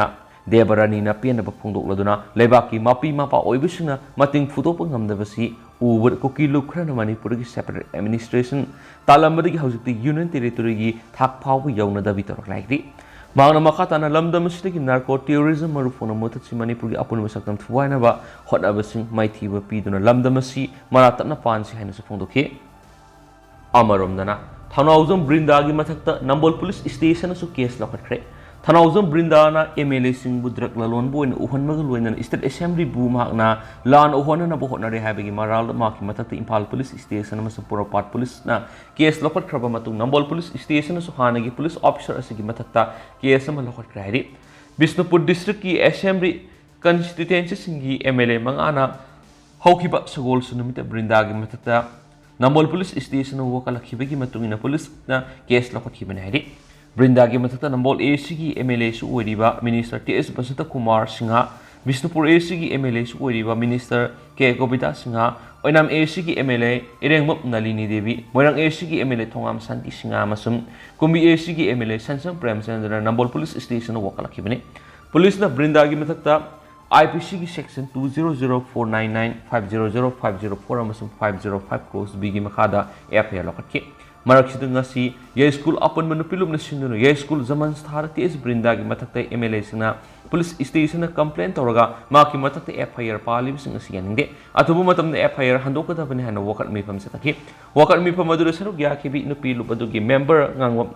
ꯗꯦꯕꯔꯥꯅꯤꯅ ꯄꯦꯟꯗꯕ ꯐꯣꯡꯗꯣꯛꯂꯗꯨꯅ ꯂꯩꯕꯥꯛꯀꯤ ꯃꯄꯤ ꯃꯄꯥ ꯑꯣꯏꯕꯁꯤꯡꯅ ꯃꯇꯦꯡ ꯐꯨꯗꯣꯛꯄ ꯉꯝꯗꯕꯁꯤ ꯎꯕꯗ ꯀꯨꯀꯤ ꯂꯨꯞ ꯈꯔꯅ ꯃꯅꯤꯄꯨꯔꯒꯤ ꯁꯦꯄꯔꯦꯠ ꯑꯦꯗꯃꯤꯅꯤꯁꯇ꯭ꯔꯦꯁꯟ ꯇꯥꯜꯂꯝꯕꯗꯒꯤ ꯍꯧꯖꯤꯛꯇꯤ ꯌꯨꯅꯤꯌꯟ ꯇꯦꯔꯤꯇꯣꯔꯤꯒꯤ ꯊꯥꯛ ꯐꯥꯎꯕ ꯌꯧꯅꯗꯕꯤ ꯇꯧꯔꯛꯂꯦ ꯍꯥꯏꯔꯤ꯫ ꯃꯍꯥꯛꯅ ꯃꯈꯥ ꯇꯥꯅ ꯂꯝꯗꯝ ꯑꯁꯤꯗꯒꯤ ꯅꯥꯔꯀꯣ ꯇꯦꯔꯣꯔꯤꯖꯝ ꯃꯔꯨ ꯐꯣꯡꯅ ꯃꯨꯊꯠꯁꯤ, ꯃꯅꯤꯄꯨꯔꯒꯤ ꯑꯄꯨꯟꯕ ꯁꯛꯇꯝ ꯊꯨꯒꯥꯏꯅꯕ ꯍꯣꯠꯅꯕꯁꯤꯡ ꯃꯥꯏꯊꯤꯕ ꯄꯤꯗꯨꯅ ꯂꯝꯗꯝ ꯑꯁꯤ ꯃꯔꯥ ꯇꯞꯅ ꯄꯥꯟꯁꯤ ꯍꯥꯏꯅꯁꯨ ꯐꯣꯡꯗꯣꯛꯈꯤ꯫ ꯑꯃꯔꯣꯝꯗꯅ ꯊꯧꯅꯥꯎꯖꯝ ꯕ꯭ꯔꯤꯟꯗꯥꯒꯤ ꯃꯊꯛꯇ ꯅꯝꯕꯣꯜ ꯄꯨꯂꯤꯁ ꯁ꯭ꯇꯦꯁꯟꯅꯁꯨ ꯀꯦꯁ ꯂꯧꯈꯠꯈ꯭ꯔꯦ꯫ ꯊꯧꯅꯥꯎꯖꯝ ꯕ꯭ꯔꯤꯟꯗꯥꯅ ꯑꯦꯝ ꯑꯦꯜ ꯑꯦꯁꯤꯡꯕꯨ ꯗ꯭ꯔꯒ ꯂꯂꯣꯟꯕ ꯑꯣꯏꯅ ꯎꯍꯟꯕꯒ ꯂꯣꯏꯅꯅ ꯁ꯭ꯇꯦꯠ ꯑꯦꯁꯦꯝꯕ꯭ꯂꯤꯕꯨ ꯃꯍꯥꯛꯅ ꯂꯥꯟ ꯎꯍꯟꯅꯅꯕ ꯍꯣꯠꯅꯔꯦ ꯍꯥꯏꯕꯒꯤ ꯃꯔꯥꯜꯗ ꯃꯍꯥꯛꯀꯤ ꯃꯊꯛꯇ ꯏꯝꯐꯥꯜ ꯄꯨꯂꯤꯁ ꯁ꯭ꯇꯦꯁꯟ ꯑꯃꯁꯨꯡ ꯄꯣꯔꯣꯝꯄꯥꯠ ꯄꯨꯂꯤꯁꯅ ꯀꯦꯁ ꯂꯧꯈꯠꯈ꯭ꯔꯕ ꯃꯇꯨꯡ ꯅꯝꯕꯣꯜ ꯄꯨꯂꯤꯁ ꯁ꯭ꯇꯦꯁꯟꯅꯁꯨ ꯍꯥꯟꯅꯒꯤ ꯄꯨꯂꯤꯁ ꯑꯣꯐꯤꯁꯔ ꯑꯁꯤꯒꯤ ꯃꯊꯛꯇ ꯀꯦꯁ ꯑꯃ ꯂꯧꯈꯠꯈ꯭ꯔꯦ ꯍꯥꯏꯔꯤ꯫ ꯕꯤꯁꯅꯨꯄꯨꯔ ꯗꯤꯁꯇ꯭ꯔꯤꯛꯀꯤ ꯑꯦꯁꯦꯝꯕ꯭ꯂꯤ ꯀꯟꯁꯇꯤꯇ꯭ꯋꯦꯟꯁꯤꯁꯤꯡꯒꯤ ꯑꯦꯝ ꯑꯦꯜ ꯑꯦ ꯃꯉꯥꯅ ꯍꯧꯈꯤꯕ ꯁꯒꯣꯜꯁꯦꯟ ꯅꯨꯃꯤꯠꯇ ꯕ꯭ꯔꯤꯟꯗꯥꯒꯤ ꯃꯊꯛꯇ ꯅꯝꯕꯣꯜ ꯄꯨꯂꯤꯁ ꯁ꯭ꯇꯦꯁꯟꯅ ꯋꯥꯀꯠꯂꯛꯈꯤꯕꯒꯤ ꯃꯇꯨꯡ ꯏꯟꯅ ꯄꯨꯂꯤꯁꯅ ꯀꯦꯁ ꯂꯧꯈꯠꯈꯤꯕꯅꯤ ꯍꯥꯏꯔꯤ꯫ ꯕ꯭ꯔꯤꯟꯗꯥꯒꯤ ꯃꯊꯛꯇ ꯅꯝꯕꯣꯜ ꯑꯦ ꯁꯤꯒꯤ ꯑꯦꯝ ꯑꯦꯜ ꯑꯦꯁꯨ ꯑꯣꯏꯔꯤꯕ ꯃꯤꯅꯤꯁꯇꯔ ꯇꯤ ꯑꯦꯁ ꯕꯁꯟꯇ ꯀꯨꯃꯥꯔ ꯁꯤꯡꯍ, ꯕꯤꯁꯅꯨꯄꯨꯔ ꯑꯦ ꯁꯤꯒꯤ ꯑꯦꯝ ꯑꯦꯜ ꯑꯦꯁꯨ ꯑꯣꯏꯔꯤꯕ ꯃꯤꯅꯤꯁꯇꯔ ꯀꯦ ꯒꯣꯕꯤꯟꯗ ꯁꯤꯡꯍ, ꯑꯣꯏꯅꯥꯝ ꯑꯦ ꯁꯤꯒꯤ ꯑꯦꯝ ꯑꯦꯜ ꯑꯦ ꯏꯔꯦꯡꯕꯝ ꯅꯂꯤꯅꯤ ꯗꯦꯕꯤ, ꯃꯣꯏꯔꯥꯡ ꯑꯦ ꯁꯤꯒꯤ ꯑꯦꯝ ꯑꯦꯜ ꯑꯦ ꯊꯣꯉꯥꯝ ꯁꯥꯟꯇꯤ ꯁꯤꯡꯍ ꯑꯃꯁꯨꯡ ꯀꯨꯝꯕꯤ ꯑꯦ ꯁꯤꯒꯤ ꯑꯦꯝ ꯑꯦꯜ ꯑꯦ ꯁꯟꯁꯝ ꯄ꯭ꯔꯦꯝꯆꯟꯗ꯭ꯔꯅ ꯅꯝꯕꯣꯜ ꯄꯨꯂꯤꯁ ꯁ꯭ꯇꯦꯁꯟꯗ ꯋꯥꯀꯠꯂꯛꯈꯤꯕꯅꯤ꯫ ꯄꯨꯂꯤꯁꯅ ꯕ꯭ꯔꯤꯟꯗꯥꯒꯤ ꯃꯊꯛꯇ ꯑꯥꯏ ꯄꯤ ꯁꯤꯒꯤ section two zero zero four nine nine, five zero zero five zero four ꯑꯃꯁꯨꯡ ꯐꯥꯏꯚ ꯖꯤꯔꯣ ꯐꯥꯏꯚ ꯀ꯭ꯂꯣꯁ ꯕꯤꯒꯤ ꯃꯈꯥꯗ ꯑꯦꯐ ꯑꯥꯏ ꯑꯥꯔ ꯂꯧꯈꯠꯈꯤ꯫ ꯃꯔꯛꯁꯤꯗ ꯉꯁꯤ ꯌꯥꯏꯁ꯭ꯀꯨꯜ ꯑꯄꯨꯟꯕ ꯅꯨꯄꯤ ꯂꯨꯞꯅ ꯁꯤꯟꯗꯨꯅ ꯌꯥꯏꯁ꯭ꯀꯨꯜ ꯖꯃꯟꯁ ꯊꯥꯔ ꯇꯤ ꯑꯦꯁ ꯕ꯭ꯔꯤꯟꯗꯥꯒꯤ ꯃꯊꯛꯇ ꯑꯦꯝ ꯑꯦꯜ ꯑꯦꯁꯤꯡꯅ ꯄꯨꯂꯤꯁ ꯁ꯭ꯇꯦꯁꯟꯗ ꯀꯝꯄ꯭ꯂꯦꯟ ꯇꯧꯔꯒ ꯃꯍꯥꯛꯀꯤ ꯃꯊꯛꯇ ꯑꯦꯐ ꯑꯥꯏ ꯑꯥꯔ ꯄꯥꯜꯂꯤꯕꯁꯤꯡ ꯑꯁꯤ ꯌꯥꯅꯤꯡꯗꯦ꯫ ꯑꯊꯨꯕ ꯃꯇꯝꯗ ꯑꯦꯐ ꯑꯥꯏ ꯑꯥꯔ ꯍꯟꯗꯣꯛꯀꯗꯕꯅꯤ ꯍꯥꯏꯅ ꯋꯥꯀꯠ ꯃꯤꯐꯝ ꯆꯠꯊꯈꯤ꯫ ꯋꯥꯀꯠ ꯃꯤꯐꯝ ꯑꯗꯨꯗ ꯁꯔꯨꯛ ꯌꯥꯈꯤꯕꯤ ꯅꯨꯄꯤ ꯂꯨꯞ ꯑꯗꯨꯒꯤ ꯃꯦꯝꯕꯔ ꯉꯥꯡꯕꯝ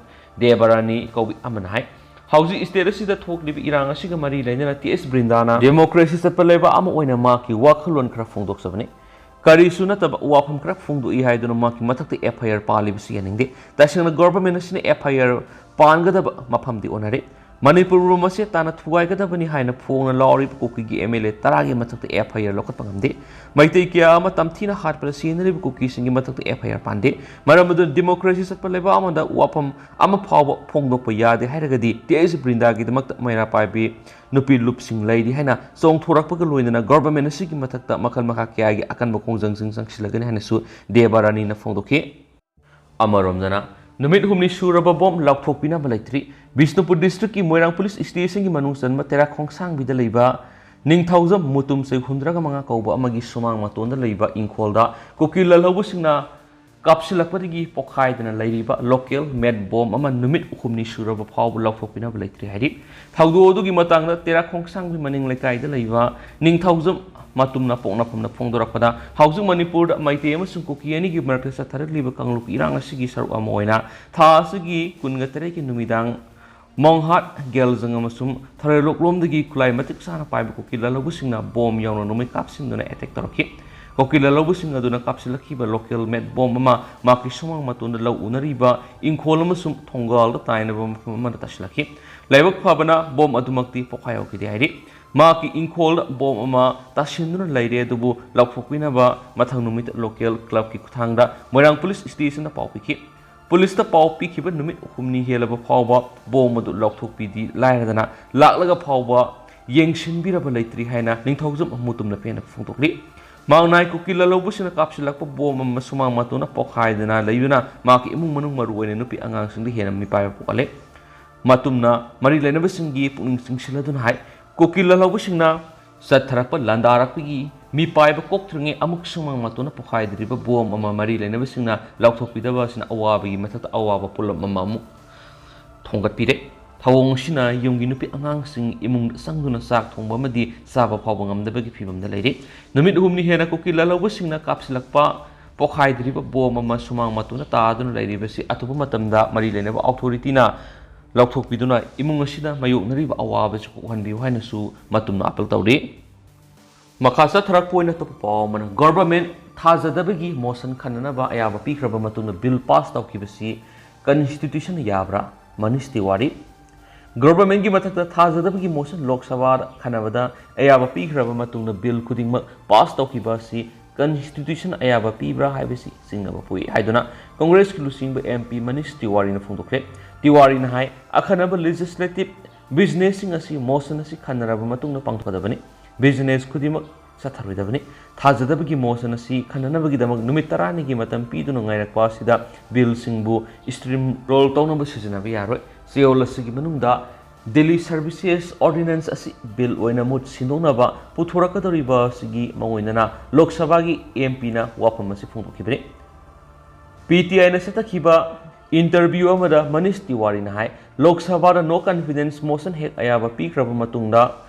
ꯗꯦꯕꯔꯥꯅꯤ ꯀꯧꯕꯤ ꯑꯃꯅ ꯍꯥꯏ, ꯍꯧꯖꯤꯛ ꯁ꯭ꯇꯦꯠ ꯑꯁꯤꯗ ꯊꯣꯛꯂꯤꯕ ꯏꯔꯥꯡ ꯑꯁꯤꯒ ꯃꯔꯤ ꯂꯩꯅꯅ ꯇꯤ ꯑꯦꯁ ꯕ꯭ꯔꯤꯟꯗꯥꯅ ꯗꯦꯃꯣꯀ꯭ꯔꯦꯁꯤ ꯆꯠꯄ ꯂꯩꯕꯥꯛ ꯑꯃ ꯑꯣꯏꯅ ꯃꯍꯥꯛꯀꯤ ꯋꯥꯈꯜꯂꯣꯟ ꯈꯔ ꯐꯣꯡꯗꯣꯛꯆꯕꯅꯤ꯫ ꯀꯔꯤꯁꯨ ꯅꯠꯇꯕ ꯋꯥꯐꯝ ꯈꯔ ꯐꯣꯡꯗꯣꯛꯏ ꯍꯥꯏꯗꯨꯅ ꯃꯍꯥꯛꯀꯤ ꯃꯊꯛꯇ ꯑꯦꯐ ꯑꯥꯏ ꯑꯥꯔ ꯄꯥꯜꯂꯤꯕꯁꯤ ꯌꯥꯅꯤꯡꯗꯦ꯫ ꯇꯁꯦꯡꯅ ꯒꯣꯚꯔꯟꯃꯦꯟꯠ ꯑꯁꯤꯅ ꯑꯦꯐ ꯑꯥꯏ ꯑꯥꯔ ꯄꯥꯟꯒꯗꯕ ꯃꯐꯝꯗꯤ ꯑꯣꯟꯅꯔꯦ꯫ ꯃꯅꯤꯄꯨꯔꯕꯨ ꯃꯆꯦꯠ ꯇꯥꯅ ꯊꯨꯒꯥꯏꯒꯗꯕꯅꯤ ꯍꯥꯏꯅ ꯐꯣꯡꯅ ꯂꯥꯎꯔꯤꯕ ꯀꯨꯀꯤꯒꯤ ꯑꯦꯝ ꯑꯦꯜ ꯑꯦ ꯇꯔꯥꯒꯤ ꯃꯊꯛꯇ ꯑꯦꯐ ꯑꯥꯏ ꯑꯥꯔ ꯂꯧꯈꯠꯄ ꯉꯝꯗꯦ꯫ ꯃꯩꯇꯩ ꯀꯌꯥ ꯑꯃ ꯇꯝꯊꯤꯅ ꯍꯥꯠꯄꯗ ꯁꯤꯖꯤꯟꯅꯔꯤꯕ ꯀꯨꯀꯤꯁꯤꯡꯒꯤ ꯃꯊꯛꯇ ꯑꯦꯐ ꯑꯥꯏ ꯑꯥꯔ ꯄꯥꯟꯗꯦ꯫ ꯃꯔꯝ ꯑꯗꯨꯅ ꯗꯤꯃꯣꯀ꯭ꯔꯦꯁꯤ ꯆꯠꯄ ꯂꯩꯕꯥꯛ ꯑꯃꯗ ꯋꯥꯐꯝ ꯑꯃ ꯐꯥꯎꯕ ꯐꯣꯡꯗꯣꯛꯄ ꯌꯥꯗꯦ ꯍꯥꯏꯔꯒꯗꯤ ꯇꯤ ꯑꯩꯆ ꯕ꯭ꯔꯤꯟꯗꯥꯒꯤꯗꯃꯛꯇ ꯃꯩꯔꯥ ꯄꯥꯏꯕꯤ ꯅꯨꯄꯤ ꯂꯨꯞꯁꯤꯡ ꯂꯩꯔꯤ ꯍꯥꯏꯅ ꯆꯣꯡꯊꯣꯔꯛꯄꯒ ꯂꯣꯏꯅꯅ ꯒꯣꯚꯔꯟꯃꯦꯟ ꯑꯁꯤꯒꯤ ꯃꯊꯛꯇ ꯃꯈꯜ ꯃꯈꯥ ꯀꯌꯥꯒꯤ ꯑꯀꯟꯕ ꯈꯣꯡꯖꯪꯁꯤꯡ ꯆꯪꯁꯤꯜꯂꯒꯅꯤ ꯍꯥꯏꯅꯁꯨ ꯗꯦꯕ ꯔꯥꯅꯤꯅ ꯐꯣꯡꯗꯣꯛꯈꯤ꯫ ꯑꯃꯔꯣꯝꯗꯅ, ꯅꯨꯃꯤꯠ ꯍꯨꯝꯅꯤ ꯁꯨꯔꯕ ꯕꯣꯝ ꯂꯥꯎꯊꯣꯛꯄꯤꯅꯕ ꯂꯩꯇ꯭ꯔꯤ꯫ ꯕꯤꯁꯅꯨꯄꯨꯔ ꯗꯤꯁꯇ꯭ꯔꯤꯛꯀꯤ ꯃꯣꯏꯔꯥꯡ ꯄꯨꯂꯤꯁ ꯁ꯭ꯇꯦꯁꯟꯒꯤ ꯃꯅꯨꯡ ꯆꯟꯕ ꯇꯦꯔꯥ ꯈꯣꯡꯁꯥꯡꯕꯤꯗ ꯂꯩꯕ ꯅꯤꯡꯊꯧꯖꯝ ꯃꯨꯇꯨꯝ ꯆꯩ ꯍꯨꯝꯗ꯭ꯔꯥꯒ ꯃꯉꯥ ꯀꯧꯕ ꯑꯃꯒꯤ ꯁꯨꯃꯥꯡ ꯃꯇꯣꯟꯗ ꯂꯩꯕ ꯏꯪꯈꯣꯜꯗ ꯀꯨꯀꯤ ꯂꯥꯜꯍꯧꯕꯁꯤꯡꯅ ꯀꯥꯞꯁꯤꯜꯂꯛꯄꯗꯒꯤ ꯄꯣꯈꯥꯏꯗꯅ ꯂꯩꯔꯤꯕ ꯂꯣꯀꯦꯜ ꯃꯦꯗ ꯕꯣꯝ ꯑꯃ ꯅꯨꯃꯤꯠ ꯍꯨꯝꯅꯤ ꯁꯨꯔꯕ ꯐꯥꯎꯕ ꯂꯧꯊꯣꯛꯄꯤꯅꯕ ꯂꯩꯇ꯭ꯔꯤ ꯍꯥꯏꯔꯤ꯫ ꯊꯧꯗꯣꯛ ꯑꯗꯨꯒꯤ ꯃꯇꯥꯡꯗ ꯇꯦꯔꯥ ꯈꯣꯡꯁꯥꯡꯕꯤ ꯃꯅꯤꯡ ꯂꯩꯀꯥꯏꯗ ꯂꯩꯕ ꯅꯤꯡꯊꯧꯖꯝ ꯃꯇꯨꯝꯅ ꯄꯣꯛꯅꯐꯝꯅ ꯐꯣꯡꯗꯣꯔꯛꯄꯗ, ꯍꯧꯖꯤꯛ ꯃꯅꯤꯄꯨꯔꯗ ꯃꯩꯇꯩ ꯑꯃꯁꯨꯡ ꯀꯨꯀꯤ ꯑꯅꯤꯒꯤ ꯃꯔꯛꯇ ꯆꯠꯊꯔꯛꯂꯤꯕ ꯀꯥꯡꯂꯨꯞꯀꯤ ꯏꯔꯥꯡ ꯑꯁꯤꯒꯤ ꯁꯔꯨꯛ ꯑꯃ ꯑꯣꯏꯅ ꯊꯥ ꯑꯁꯤꯒꯤ ꯀꯨꯟꯒ ꯇꯔꯦꯠꯀꯤ ꯅꯨꯃꯤꯗꯥꯡ ꯃꯣꯡꯍꯥꯠ, ꯒꯦꯜꯖꯪ ꯑꯃꯁꯨꯡ ꯊꯔꯣꯏꯂꯣꯛꯂꯣꯝꯗꯒꯤ ꯈꯨꯠꯂꯥꯏ ꯃꯇꯤꯛ ꯆꯥꯅ ꯄꯥꯏꯕ ꯀꯨꯀꯤ ꯂꯥꯜꯍꯧꯕꯁꯤꯡꯅ ꯕꯣꯝ ꯌꯥꯎꯅ ꯅꯣꯡꯃꯩ ꯀꯥꯞꯁꯤꯟꯗꯨꯅ ꯑꯦꯇꯦꯛ ꯇꯧꯔꯛꯈꯤ꯫ ꯀꯨꯀꯤ ꯂꯥꯜꯍꯧꯕꯁꯤꯡ ꯑꯗꯨꯅ ꯀꯥꯞꯁꯤꯜꯂꯛꯈꯤꯕ ꯂꯣꯀꯦꯜ ꯃꯦꯗ ꯕꯣꯝ ꯑꯃ ꯃꯍꯥꯛꯀꯤ ꯁꯨꯃꯥꯡ ꯃꯇꯣꯟꯗ ꯂꯧ ꯎꯅꯔꯤꯕ ꯏꯪꯈꯣꯜ ꯑꯃꯁꯨꯡ ꯊꯣꯡꯒꯥꯜꯗ ꯇꯥꯏꯅꯕ ꯃꯐꯝ ꯑꯃꯗ ꯇꯥꯁꯤꯜꯂꯛꯈꯤ꯫ ꯂꯥꯏꯕꯛ ꯐꯕꯅ ꯕꯣꯝ ꯑꯗꯨꯃꯛꯇꯤ ꯄꯣꯈꯥꯏꯍꯧꯈꯤꯗꯦ ꯍꯥꯏꯔꯤ꯫ ꯃꯍꯥꯛꯀꯤ ꯏꯪꯈꯣꯜꯗ ꯕꯣꯝ ꯑꯃ ꯇꯥꯁꯤꯟꯗꯨꯅ ꯂꯩꯔꯦ, ꯑꯗꯨꯕꯨ ꯂꯧꯊꯣꯛꯄꯤꯅꯕ ꯃꯊꯪ ꯅꯨꯃꯤꯠꯇ ꯂꯣꯀꯦꯜ ꯀ꯭ꯂꯕꯀꯤ ꯈꯨꯠꯊꯥꯡꯗ ꯃꯣꯏꯔꯥꯡ ꯄꯨꯂꯤꯁ ꯁ꯭ꯇꯦꯁꯟꯗ ꯄꯥꯎ ꯄꯤꯈꯤ꯫ ꯄꯨꯂꯤꯁꯇ ꯄꯥꯎ ꯄꯤꯈꯤꯕ ꯅꯨꯃꯤꯠ ꯍꯨꯝꯅꯤ ꯍꯦꯜꯂꯕ ꯐꯥꯎꯕ ꯕꯣꯝ ꯑꯗꯨ ꯂꯧꯊꯣꯛꯄꯤꯗꯤ ꯂꯥꯏꯔꯗꯅ ꯂꯥꯛꯂꯒ ꯐꯥꯎꯕ ꯌꯦꯡꯁꯤꯟꯕꯤꯔꯕ ꯂꯩꯇ꯭ꯔꯤ ꯍꯥꯏꯅ ꯅꯤꯡꯊꯧꯖꯝ ꯃꯨꯇꯨꯝꯅ ꯄꯦꯟꯅ ꯐꯣꯡꯗꯣꯛꯂꯤ꯫ ꯃꯥꯡꯅꯥꯏ ꯀꯨꯀꯤ ꯂꯥꯜꯍꯧꯕꯁꯤꯡꯅ ꯀꯥꯞꯁꯤꯜꯂꯛꯄ ꯕꯣꯝ ꯑꯃ ꯁꯨꯃꯥꯡ ꯃꯇꯣꯟꯗ ꯄꯣꯈꯥꯏꯗꯅ ꯂꯩꯕꯅ ꯃꯍꯥꯛꯀꯤ ꯏꯃꯨꯡ ꯃꯅꯨꯡ, ꯃꯔꯨꯑꯣꯏꯅ ꯅꯨꯄꯤ ꯑꯉꯥꯡꯁꯤꯡꯗ ꯍꯦꯟꯅ ꯃꯤꯄꯥꯏꯕ ꯄꯣꯛꯍꯜꯂꯦ꯫ ꯃꯇꯨꯝꯅ ꯃꯔꯤ ꯂꯩꯅꯕꯁꯤꯡꯒꯤ ꯄꯨꯛꯅꯤꯡ ꯆꯤꯡꯁꯤꯜꯂꯗꯨꯅ ꯍꯥꯏ, ꯀꯨꯀꯤ ꯂꯥꯜꯍꯧꯕꯁꯤꯡꯅ ꯆꯠꯊꯔꯛꯄ ꯂꯥꯟꯗꯥꯔꯛꯄꯒꯤ ꯃꯤꯄꯥꯏꯕ ꯀꯣꯛꯇ꯭ꯔꯤꯉꯩ ꯑꯃꯨꯛ ꯁꯨꯃꯥꯡ ꯃꯇꯣꯟꯗ ꯄꯣꯈꯥꯏꯗ꯭ꯔꯤꯕ ꯕꯣꯝ ꯑꯃ ꯃꯔꯤ ꯂꯩꯅꯕꯁꯤꯡꯅ ꯂꯥꯎꯊꯣꯛꯄꯤꯗꯕ ꯑꯁꯤꯅ ꯑꯋꯥꯕꯒꯤ ꯃꯊꯛꯇ ꯑꯋꯥꯕ ꯄꯣꯠꯂꯨꯝ ꯑꯃ ꯑꯃꯨꯛ ꯊꯣꯡꯒꯠꯄꯤꯔꯦ꯫ ꯊꯧꯑꯣꯡ ꯑꯁꯤꯅ ꯌꯨꯝꯒꯤ ꯅꯨꯄꯤ ꯑꯉꯥꯡꯁꯤꯡ ꯏꯃꯨꯡꯗ ꯆꯪꯗꯨꯅ ꯆꯥꯛ ꯊꯣꯡꯕ ꯑꯃꯗꯤ ꯆꯥꯕ ꯐꯥꯎꯕ ꯉꯝꯗꯕꯒꯤ ꯐꯤꯕꯝꯗ ꯂꯩꯔꯤ꯫ ꯅꯨꯃꯤꯠ ꯍꯨꯝꯅꯤ ꯍꯦꯟꯅ ꯀꯨꯀꯤ ꯂꯥꯜꯍꯧꯕꯁꯤꯡꯅ ꯀꯥꯞꯁꯤꯜꯂꯛꯄ ꯄꯣꯈꯥꯏꯗ꯭ꯔꯤꯕ ꯕꯣꯝ ꯑꯃ ꯁꯨꯃꯥꯡ ꯃꯇꯣꯟꯗ ꯇꯥꯗꯨꯅ ꯂꯩꯔꯤꯕꯁꯤ ꯑꯊꯨꯕ ꯃꯇꯝꯗ ꯃꯔꯤ ꯂꯩꯅꯕ ꯑꯣꯊꯣꯔꯤꯇꯤꯅ ꯂꯧꯊꯣꯛꯄꯤꯗꯨꯅ ꯏꯃꯨꯡ ꯑꯁꯤꯗ ꯃꯥꯌꯣꯛꯅꯔꯤꯕ ꯑꯋꯥꯕꯁꯤ ꯀꯣꯛꯍꯟꯕꯤꯌꯨ ꯍꯥꯏꯅꯁꯨ ꯃꯇꯨꯝꯅ ꯑꯥꯄꯤꯜ ꯇꯧꯔꯤ꯫ ꯃꯈꯥ ꯆꯠꯊꯔꯛꯄ ꯑꯣꯏꯅ ꯑꯇꯣꯞꯄ ꯄꯥꯎ ꯑꯃꯅ, ꯒꯣꯚꯔꯟꯃꯦꯟ ꯊꯥꯖꯗꯕꯒꯤ ꯃꯣꯁꯟ ꯈꯟꯅꯅꯕ ꯑꯌꯥꯕ ꯄꯤꯈ꯭ꯔꯕ ꯃꯇꯨꯡꯗ ꯕꯤꯜ ꯄꯥꯁ ꯇꯧꯈꯤꯕꯁꯤ ꯀꯟꯁꯇꯤꯇ꯭ꯌꯨꯁꯟꯅ ꯌꯥꯕ꯭ꯔꯥ? ꯃꯅꯤꯁ ꯇꯤꯋꯥꯔꯤ꯫ ꯒꯣꯚꯔꯟꯃꯦꯟꯠꯀꯤ ꯃꯊꯛꯇ ꯊꯥꯖꯗꯕꯒꯤ ꯃꯣꯁꯟ ꯂꯣꯛ ꯁꯚꯥꯗ ꯈꯟꯅꯕꯗ ꯑꯌꯥꯕ ꯄꯤꯈ꯭ꯔꯕ ꯃꯇꯨꯡꯗ ꯕꯤꯜ ꯈꯨꯗꯤꯡꯃꯛ ꯄꯥꯁ ꯇꯧꯈꯤꯕ ꯑꯁꯤ ꯀꯟꯁꯇꯤꯇ꯭ꯌꯨꯁꯟ ꯑꯌꯥꯕ ꯄꯤꯕ꯭ꯔꯥ ꯍꯥꯏꯕꯁꯤ ꯆꯤꯡꯅꯕ ꯄꯣꯛꯏ ꯍꯥꯏꯗꯨꯅ ꯀꯪꯒ꯭ꯔꯦꯁꯀꯤ ꯂꯨꯆꯤꯡꯕ ꯑꯦꯝ ꯄꯤ ꯃꯅꯤꯁ ꯇꯤꯋꯥꯔꯤꯅ ꯐꯣꯡꯗꯣꯛꯈ꯭ꯔꯦ꯫ ꯇꯤꯋꯥꯔꯤꯅ ꯍꯥꯏ, ꯑꯈꯟꯅꯕ ꯂꯦꯖꯤꯁꯂꯦꯇꯤꯚ ꯕꯤꯖꯤꯅꯦꯁꯁꯤꯡ ꯑꯁꯤ ꯃꯣꯁꯟ ꯑꯁꯤ ꯈꯟꯅꯔꯕ ꯃꯇꯨꯡꯗ ꯄꯥꯡꯊꯣꯛꯀꯗꯕꯅꯤ꯫ ꯕꯤꯖꯤꯅꯦꯁ ꯈꯨꯗꯤꯡꯃꯛ ꯆꯠꯊꯔꯣꯏꯗꯕꯅꯤ꯫ ꯊꯥꯖꯗꯕꯒꯤ ꯃꯣꯁꯟ ꯑꯁꯤ ꯈꯟꯅꯅꯕꯒꯤꯗꯃꯛ ꯅꯨꯃꯤꯠ ꯇꯔꯥꯅꯤꯒꯤ ꯃꯇꯝ ꯄꯤꯗꯨꯅ ꯉꯥꯏꯔꯛꯄ ꯑꯁꯤꯗ ꯕꯤꯜꯁꯤꯡꯕꯨ ꯁ꯭ꯇꯤꯝ ꯔꯣꯜ ꯇꯧꯅꯕ ꯁꯤꯖꯤꯟꯅꯕ ꯌꯥꯔꯣꯏ꯫ ꯆꯌꯣꯜ ꯑꯁꯤꯒꯤ ꯃꯅꯨꯡꯗ ꯗꯦꯜꯂꯤ ꯁꯔꯚꯤꯁꯦꯁ ꯑꯣꯔꯗꯤꯅꯦꯟꯁ ꯑꯁꯤ ꯕꯤꯜ ꯑꯣꯏꯅ ꯃꯍꯨꯠ ꯁꯤꯟꯗꯣꯛꯅꯕ ꯄꯨꯊꯣꯔꯛꯀꯗꯧꯔꯤꯕ ꯑꯁꯤꯒꯤ ꯃꯑꯣꯡ ꯑꯣꯏꯅꯅ ꯂꯣꯛ ꯁꯚꯥꯒꯤ ꯑꯦꯝ ꯄꯤꯅ ꯋꯥꯐꯝ ꯑꯁꯤ ꯐꯣꯡꯗꯣꯛꯈꯤꯕꯅꯤ꯫ ꯄꯤ ꯇꯤ ꯑꯥꯏꯅ ꯆꯠꯊꯈꯤꯕ ꯏꯟꯇꯔꯚ꯭ꯌꯨ ꯑꯃꯗ ꯃꯅꯤꯁ ꯇꯤꯋꯥꯔꯤꯅ ꯍꯥꯏ, ꯂꯣꯛ ꯁꯚꯥꯗ ꯅꯣ ꯀꯟꯐꯤꯗꯦꯟꯁ ꯃꯣꯁꯟ ꯍꯦꯛ ꯑꯌꯥꯕ ꯄꯤꯈ꯭ꯔꯕ ꯃꯇꯨꯡꯗ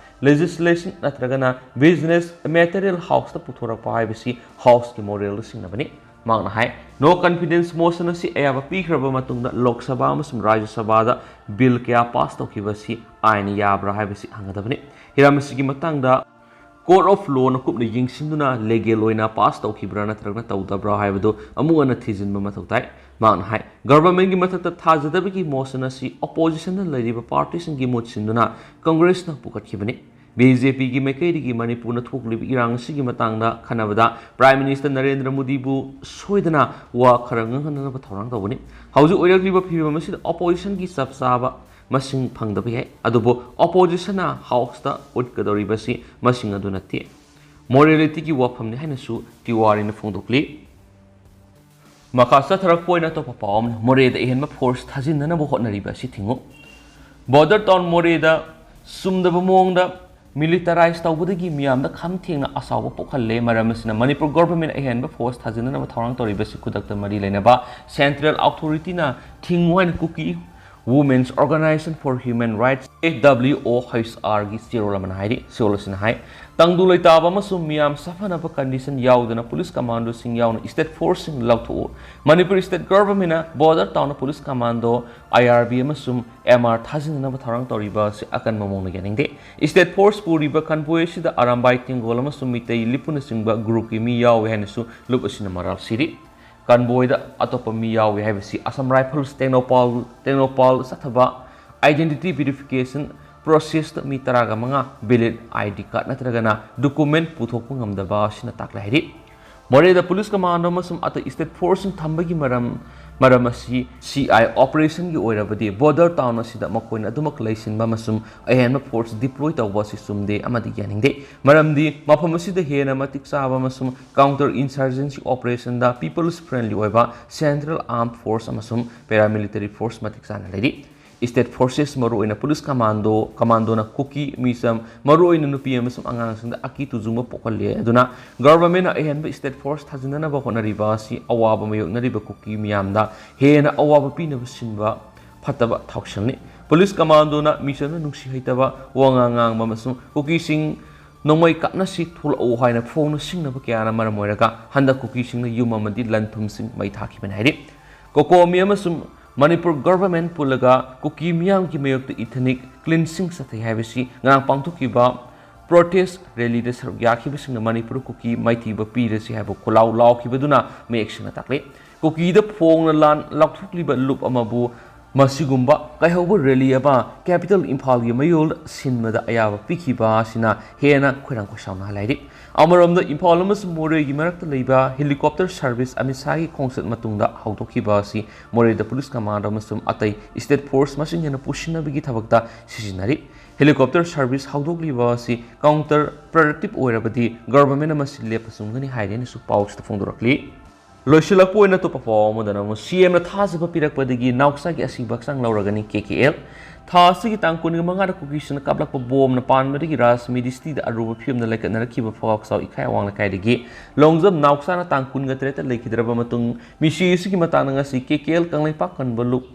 ꯂꯦꯖꯤꯁꯂꯦꯁꯟ ꯅꯠꯇ꯭ꯔꯒꯅ ꯕꯤꯖꯤꯅꯦꯁ ꯃꯦꯇꯔꯤꯌꯦꯜ ꯍꯥꯎꯁꯇ ꯄꯨꯊꯣꯔꯛꯄ ꯍꯥꯏꯕꯁꯤ ꯍꯥꯎꯁꯀꯤ ꯃꯣꯔꯦꯜꯗ ꯁꯤꯡꯅꯕꯅꯤ꯫ ꯃꯍꯥꯛꯅ ꯍꯥꯏ, ꯅꯣ ꯀꯟꯐꯤꯗꯦꯟꯁ ꯃꯣꯁꯟ ꯑꯁꯤ ꯑꯌꯥꯕ ꯄꯤꯈ꯭ꯔꯕ ꯃꯇꯨꯡꯗ ꯂꯣꯛ ꯁꯚꯥ ꯑꯃꯁꯨꯡ ꯔꯥꯖ꯭ꯌ ꯁꯚꯥꯗ ꯕꯤꯜ ꯀꯌꯥ ꯄꯥꯁ ꯇꯧꯈꯤꯕ ꯑꯁꯤ ꯑꯥꯏꯟꯅ ꯌꯥꯕ꯭ꯔꯥ ꯍꯥꯏꯕꯁꯤ ꯍꯪꯒꯗꯕꯅꯤ꯫ ꯍꯤꯔꯝ ꯑꯁꯤꯒꯤ ꯃꯇꯥꯡꯗ ꯀꯣꯔꯠ ꯑꯣꯐ ꯂꯣꯅ ꯀꯨꯞꯅ ꯌꯦꯡꯁꯤꯟꯗꯨꯅ ꯂꯤꯒꯦꯜ ꯑꯣꯏꯅ ꯄꯥꯁ ꯇꯧꯈꯤꯕ꯭ꯔꯥ ꯅꯠꯇ꯭ꯔꯒꯅ ꯇꯧꯗꯕ꯭ꯔꯥ ꯍꯥꯏꯕꯗꯨ ꯑꯃꯨꯛ ꯍꯟꯅ ꯊꯤꯖꯤꯟꯕ ꯃꯊꯧ ꯇꯥꯏ꯫ ꯃꯍꯥꯛꯅ ꯍꯥꯏ, ꯒꯚꯔꯟꯃꯦꯟꯠꯀꯤ ꯃꯊꯛꯇ ꯊꯥꯖꯗꯕꯒꯤ ꯃꯣꯁꯟ ꯑꯁꯤ ꯑꯣꯄꯣꯖꯤꯁꯟꯗ ꯂꯩꯔꯤꯕ ꯄꯥꯔꯇꯤꯁꯤꯡꯒꯤ ꯃꯍꯨꯠ ꯁꯤꯟꯗꯨꯅ ꯀꯪꯒ꯭ꯔꯦꯁꯅ ꯄꯨꯈꯠꯈꯤꯕꯅꯤ꯫ ꯕꯤ ꯖꯦ ꯄꯤꯒꯤ ꯃꯥꯏꯀꯩꯗꯒꯤ ꯃꯅꯤꯄꯨꯔꯅ ꯊꯣꯛꯂꯤꯕ ꯏꯔꯥꯡ ꯑꯁꯤꯒꯤ ꯃꯇꯥꯡꯗ ꯈꯟꯅꯕꯗ ꯄ꯭ꯔꯥꯏꯝ ꯃꯤꯅꯤꯁꯇꯔ ꯅꯔꯦꯟꯗ꯭ꯔ ꯃꯣꯗꯤꯕꯨ ꯁꯣꯏꯗꯅ ꯋꯥ ꯈꯔ ꯉꯥꯡꯍꯟꯅꯅꯕ ꯊꯧꯔꯥꯡ ꯇꯧꯒꯅꯤ꯫ ꯍꯧꯖꯤꯛ ꯑꯣꯏꯔꯛꯂꯤꯕ ꯐꯤꯕꯝ ꯑꯁꯤꯗ ꯑꯣꯄꯣꯖꯤꯁꯟꯒꯤ ꯆꯞ ꯆꯥꯕ ꯃꯁꯤꯡ ꯐꯪꯗꯕ ꯌꯥꯏ, ꯑꯗꯨꯕꯨ ꯑꯣꯄꯣꯖꯤꯁꯟꯅ ꯍꯥꯎꯁꯇ ꯎꯠꯀꯗꯧꯔꯤꯕꯁꯤ ꯃꯁꯤꯡ ꯑꯗꯨ ꯅꯠꯇꯦ, ꯃꯣꯔꯦꯂꯤꯇꯤꯒꯤ ꯋꯥꯐꯝꯅꯤ ꯍꯥꯏꯅꯁꯨ ꯇꯤꯋꯥꯔꯤꯅ ꯐꯣꯡꯗꯣꯛꯂꯤ꯫ ꯃꯈꯥ ꯆꯠꯊꯔꯛꯄ ꯑꯣꯏꯅ ꯑꯇꯣꯞꯄ ꯄꯥꯎ ꯑꯃꯅ, ꯃꯣꯔꯦꯗ ꯑꯍꯦꯟꯕ ꯐꯣꯔꯁ ꯊꯥꯖꯤꯟꯅꯅꯕ ꯍꯣꯠꯅꯔꯤꯕ ꯑꯁꯤ ꯊꯤꯡꯉꯨ꯫ ꯕꯣꯔꯗꯔ ꯇꯥꯎꯟ ꯃꯣꯔꯦꯗ ꯆꯨꯝꯗꯕ ꯃꯑꯣꯡꯗ ꯃꯤꯂꯤꯇꯔꯥꯏꯖ ꯇꯧꯕꯗꯒꯤ ꯃꯤꯌꯥꯝꯗ ꯈꯝ ꯊꯦꯡꯅ ꯑꯁꯥꯎꯕ ꯄꯣꯛꯍꯜꯂꯦ꯫ ꯃꯔꯝ ꯑꯁꯤꯅ ꯃꯅꯤꯄꯨꯔ ꯒꯣꯚꯔꯟꯃꯦꯟꯠ ꯑꯍꯦꯟꯕ ꯐꯣꯔꯁ ꯊꯥꯖꯤꯟꯅꯅꯕ ꯊꯧꯔꯥꯡ ꯇꯧꯔꯤꯕꯁꯤ ꯈꯨꯗꯛꯇ ꯃꯔꯤ ꯂꯩꯅꯕ ꯁꯦꯟꯇ꯭ꯔꯦꯜ ꯑꯣꯊꯣꯔꯤꯇꯤꯅ ꯊꯤꯡꯉꯨ ꯍꯥꯏꯅ ꯀꯨꯀꯤ Women's Organization for Human Rights, A W O H R ꯒꯤ ꯆꯦꯔꯣꯜ ꯑꯃꯅ ꯍꯥꯏꯔꯤ꯫ ꯆꯦꯔꯣꯜ ꯑꯁꯤꯅ ꯍꯥꯏ, ꯇꯪꯗꯨ ꯂꯩꯇꯥꯕ ꯑꯃꯁꯨꯡ ꯃꯤꯌꯥꯝ ꯁꯥꯐꯅꯕ ꯀꯟꯗꯤꯁꯟ ꯌꯥꯎꯗꯅ ꯄꯨꯂꯤꯁ ꯀꯃꯥꯟꯗꯣꯁꯤꯡ ꯌꯥꯎꯅ ꯁ꯭ꯇꯦꯠ ꯐꯣꯔꯁꯁꯤꯡ ꯂꯧꯊꯣꯛꯎ꯫ ꯃꯅꯤꯄꯨꯔ ꯁ꯭ꯇꯦꯠ ꯒꯚꯔꯟꯃꯦꯟꯠꯅ ꯕꯣꯔꯗꯔ ꯇꯥꯎꯟꯗ police commando, I R B ꯑꯃꯁꯨꯡ ꯑꯦꯝ ꯑꯥꯔ ꯊꯥꯖꯤꯟꯅꯅꯕ ꯊꯧꯔꯥꯡ ꯇꯧꯔꯤꯕ ꯑꯁꯤ ꯑꯀꯟꯕ ꯃꯑꯣꯡꯗ ꯌꯥꯅꯤꯡꯗꯦ꯫ ꯁ꯭ꯇꯦꯠ ꯐꯣꯔꯁ ꯄꯨꯔꯤꯕ ꯀꯟꯚꯣꯏ ꯑꯁꯤꯗ ꯑꯔꯥꯝꯕꯥꯏ ꯇꯦꯡꯒꯣꯜ ꯑꯃꯁꯨꯡ ꯃꯤꯇꯩ ꯂꯤꯄꯨꯅꯆꯤꯡꯕ ꯒ꯭ꯔꯨꯞꯀꯤ ꯃꯤ ꯌꯥꯎꯏ ꯍꯥꯏꯅꯁꯨ ꯂꯨꯞ ꯑꯁꯤꯅ ꯃꯔꯥꯜ ꯁꯤꯔꯤ꯫ ꯀꯟꯚꯣꯏꯗ ꯑꯇꯣꯞꯄ ꯃꯤ ꯌꯥꯎꯏ ꯍꯥꯏꯕꯁꯤ ꯑꯁꯥꯝ ꯔꯥꯏꯐꯜꯁ ꯇꯦꯡꯅꯧꯄꯥꯜ, ꯇꯦꯡꯅꯧꯄꯥꯜ ꯆꯠꯊꯕ identity verification process ꯇ ꯃꯤ ꯇꯔꯥꯒ ꯃꯉꯥ valid I D card ꯅꯠꯇ꯭ꯔꯒꯅ document ꯄꯨꯊꯣꯛꯄ ꯉꯝꯗꯕ ꯑꯁꯤꯅ ꯇꯥꯛꯂꯦ ꯍꯥꯏꯔꯤ꯫ ꯃꯣꯔꯦꯗ police commando ꯑꯃꯁꯨꯡ ꯑꯇꯩ state force ꯁꯤꯡ ꯊꯝꯕꯒꯤ ꯃꯔꯝ, ꯃꯔꯝ ꯑꯁꯤ C I operation ꯒꯤ ꯑꯣꯏꯔꯕꯗꯤ border town ꯑꯁꯤꯗ ꯃꯈꯣꯏꯅ ꯑꯗꯨꯃꯛ ꯂꯩꯁꯤꯟꯕ ꯑꯃꯁꯨꯡ ꯑꯍꯦꯟꯕ force deploy ꯇꯧꯕ ꯑꯁꯤ ꯆꯨꯝꯗꯦ ꯑꯃꯗꯤ ꯌꯥꯅꯤꯡꯗꯦ꯫ ꯃꯔꯝꯗꯤ ꯃꯐꯝ ꯑꯁꯤꯗ ꯍꯦꯟꯅ ꯃꯇꯤꯛ ꯆꯥꯕ ꯑꯃꯁꯨꯡ counter insurgency operation ꯗ people's friendly ꯑꯣꯏꯕ central armed force ꯑꯃꯁꯨꯡ paramilitary force ꯃꯇꯤꯛ ꯆꯥꯅ ꯂꯩꯔꯤ꯫ State forces, ꯃꯔꯨꯑꯣꯏꯅ police commando, commando ꯅ ꯀꯨꯀꯤ ꯃꯤꯆꯝ, ꯃꯔꯨꯑꯣꯏꯅ ꯅꯨꯄꯤ ꯑꯃꯁꯨꯡ ꯑꯉꯥꯡꯁꯤꯡꯗ ꯑꯀꯤ ꯇꯨꯖꯨꯡꯕ ꯄꯣꯛꯍꯜꯂꯦ꯫ ꯑꯗꯨꯅ government ꯅ ꯑꯍꯦꯟꯕ state force ꯊꯥꯖꯤꯟꯅꯅꯕ ꯍꯣꯠꯅꯔꯤꯕ ꯑꯁꯤ ꯑꯋꯥꯕ ꯃꯥꯌꯣꯛꯅꯔꯤꯕ ꯀꯨꯀꯤ ꯃꯤꯌꯥꯝꯗ ꯍꯦꯟꯅ ꯑꯋꯥꯕ ꯄꯤꯅꯕ ꯁꯤꯟꯕ ꯐꯠꯇꯕ ꯊꯧꯁꯤꯜꯅꯤ꯫ Police commando ꯅ ꯃꯤꯆꯝꯗ ꯅꯨꯡꯁꯤ ꯍꯩꯇꯕ ꯋꯥꯉꯥꯡ ꯉꯥꯡꯕ ꯑꯃꯁꯨꯡ ꯀꯨꯀꯤꯁꯤꯡ ꯅꯣꯡꯃꯩ ꯀꯥꯞꯅꯁꯤ, ꯊꯣꯛꯂꯛꯎ ꯍꯥꯏꯅ ꯐꯣꯡꯅ ꯁꯤꯡꯅꯕ ꯀꯌꯥꯅ ꯃꯔꯝ ꯑꯣꯏꯔꯒ ꯍꯟꯗꯛ ꯀꯨꯀꯤꯁꯤꯡꯅ ꯌꯨꯝ ꯑꯃꯗꯤ ꯂꯟ ꯊꯨꯝꯁꯤꯡ ꯃꯩ ꯊꯥꯈꯤꯕꯅꯤ ꯍꯥꯏꯔꯤ꯫ COCOMI ꯑꯃꯁꯨꯡ ꯃꯅꯤꯄꯨꯔ government ꯄꯨꯜꯂꯒ ꯀꯨꯀꯤ ꯃꯤꯌꯥꯝꯒꯤ ꯃꯥꯌꯣꯛꯇ ethnic cleansing ꯆꯠꯊꯩ ꯍꯥꯏꯕꯁꯤ ꯉꯔꯥꯡ ꯄꯥꯡꯊꯣꯛꯈꯤꯕ protest rally ꯗ ꯁꯔꯨꯛ ꯌꯥꯈꯤꯕꯁꯤꯡꯅ ꯃꯅꯤꯄꯨꯔ ꯀꯨꯀꯤ ꯃꯥꯏꯊꯤꯕ ꯄꯤꯔꯁꯤ ꯍꯥꯏꯕ ꯈꯣꯜꯂꯥꯎ ꯂꯥꯎꯈꯤꯕꯗꯨꯅ ꯃꯌꯦꯛ ꯁꯦꯡꯅ ꯇꯥꯛꯂꯤ꯫ ꯀꯨꯀꯤꯗ ꯐꯣꯡꯅ ꯂꯥꯟ ꯂꯥꯎꯊꯣꯛꯂꯤꯕ ꯂꯨꯞ ꯑꯃꯕꯨ ꯃꯁꯤꯒꯨꯝꯕ ꯀꯥꯏꯍꯧꯕ rally ꯑꯃ capital ꯏꯝꯐꯥꯜꯒꯤ ꯃꯌꯣꯜꯗ ꯁꯤꯟꯕꯗ ꯑꯌꯥꯕ ꯄꯤꯈꯤꯕ ꯑꯁꯤꯅ ꯍꯦꯟꯅ ꯈꯣꯏꯔꯥꯡ ꯈꯣꯏꯁꯥꯎꯅꯍꯜꯂꯦ ꯍꯥꯏꯔꯤ꯫ ꯑꯃꯔꯣꯝꯗ ꯏꯝꯐꯥꯜ ꯑꯃꯁꯨꯡ ꯃꯣꯔꯦꯒꯤ ꯃꯔꯛꯇ ꯂꯩꯕ helicopter service ꯑꯃꯤꯠ ꯁꯥꯍꯒꯤ ꯈꯣꯡꯆꯠ ꯃꯇꯨꯡꯗ ꯍꯧꯗꯣꯛꯈꯤꯕ ꯑꯁꯤ ꯃꯣꯔꯦꯗ police commando ꯑꯃꯁꯨꯡ ꯑꯇꯩ state force ꯃꯁꯤꯡ ꯍꯦꯟꯅ ꯄꯨꯁꯤꯟꯅꯕꯒꯤ ꯊꯕꯛꯇ ꯁꯤꯖꯤꯟꯅꯔꯤ꯫ Helicopter service ꯍꯧꯗꯣꯛꯂꯤꯕ ꯑꯁꯤ counter productive ꯑꯣꯏꯔꯕꯗꯤ government ꯅ ꯃꯁꯤ ꯂꯦꯞꯄ ꯆꯨꯝꯒꯅꯤ ꯍꯥꯏꯔꯦꯅꯁꯨ ꯄꯥꯎꯁꯤꯗ ꯐꯣꯡꯗꯣꯔꯛꯂꯤ꯫ ꯂꯣꯏꯁꯤꯜꯂꯛꯄ ꯑꯣꯏꯅ ꯑꯇꯣꯞꯄ ꯄꯥꯎ ꯑꯃꯗꯅ ꯑꯃꯨꯛ C M ꯅ ꯊꯥꯖꯕ ꯄꯤꯔꯛꯄꯗꯒꯤ ꯅꯥꯎꯆꯥꯒꯤ ꯑꯁꯤꯕ ꯍꯛꯆꯥꯡ ꯂꯧꯔꯒꯅꯤ K K L꯫ ꯊꯥ ꯑꯁꯤꯒꯤ ꯇꯥꯡ ꯀꯨꯟꯒ ꯃꯉꯥꯗ ꯀꯨꯀꯤꯁꯤꯡꯅ ꯀꯥꯞꯂꯛꯄ ꯕꯣꯝꯅ ꯄꯥꯟꯕꯗꯒꯤ ꯔꯥꯖꯃꯤꯗꯤ cityꯗ ꯑꯔꯨꯕ ꯐꯤꯕꯝꯗ ꯂꯩꯈꯠꯅꯔꯛꯈꯤꯕ ꯐꯒꯥꯎꯆꯥꯎ ꯏꯈꯥꯏ ꯑꯋꯥꯡ ꯂꯩꯀꯥꯏꯗꯒꯤ ꯂꯣꯡꯖꯝ ꯅꯥꯎꯆꯥꯅ ꯇꯥꯡ ꯀꯨꯟꯒ ꯇꯔꯦꯠꯇ ꯂꯩꯈꯤꯗ꯭ꯔꯕ ꯃꯇꯨꯡ ꯃꯤꯁꯤ ꯑꯁꯤꯒꯤ ꯃꯇꯥꯡꯗ ꯉꯁꯤ K K L ꯀꯪꯂꯩꯄꯥꯛ ꯀꯟꯕ ꯂꯨꯞ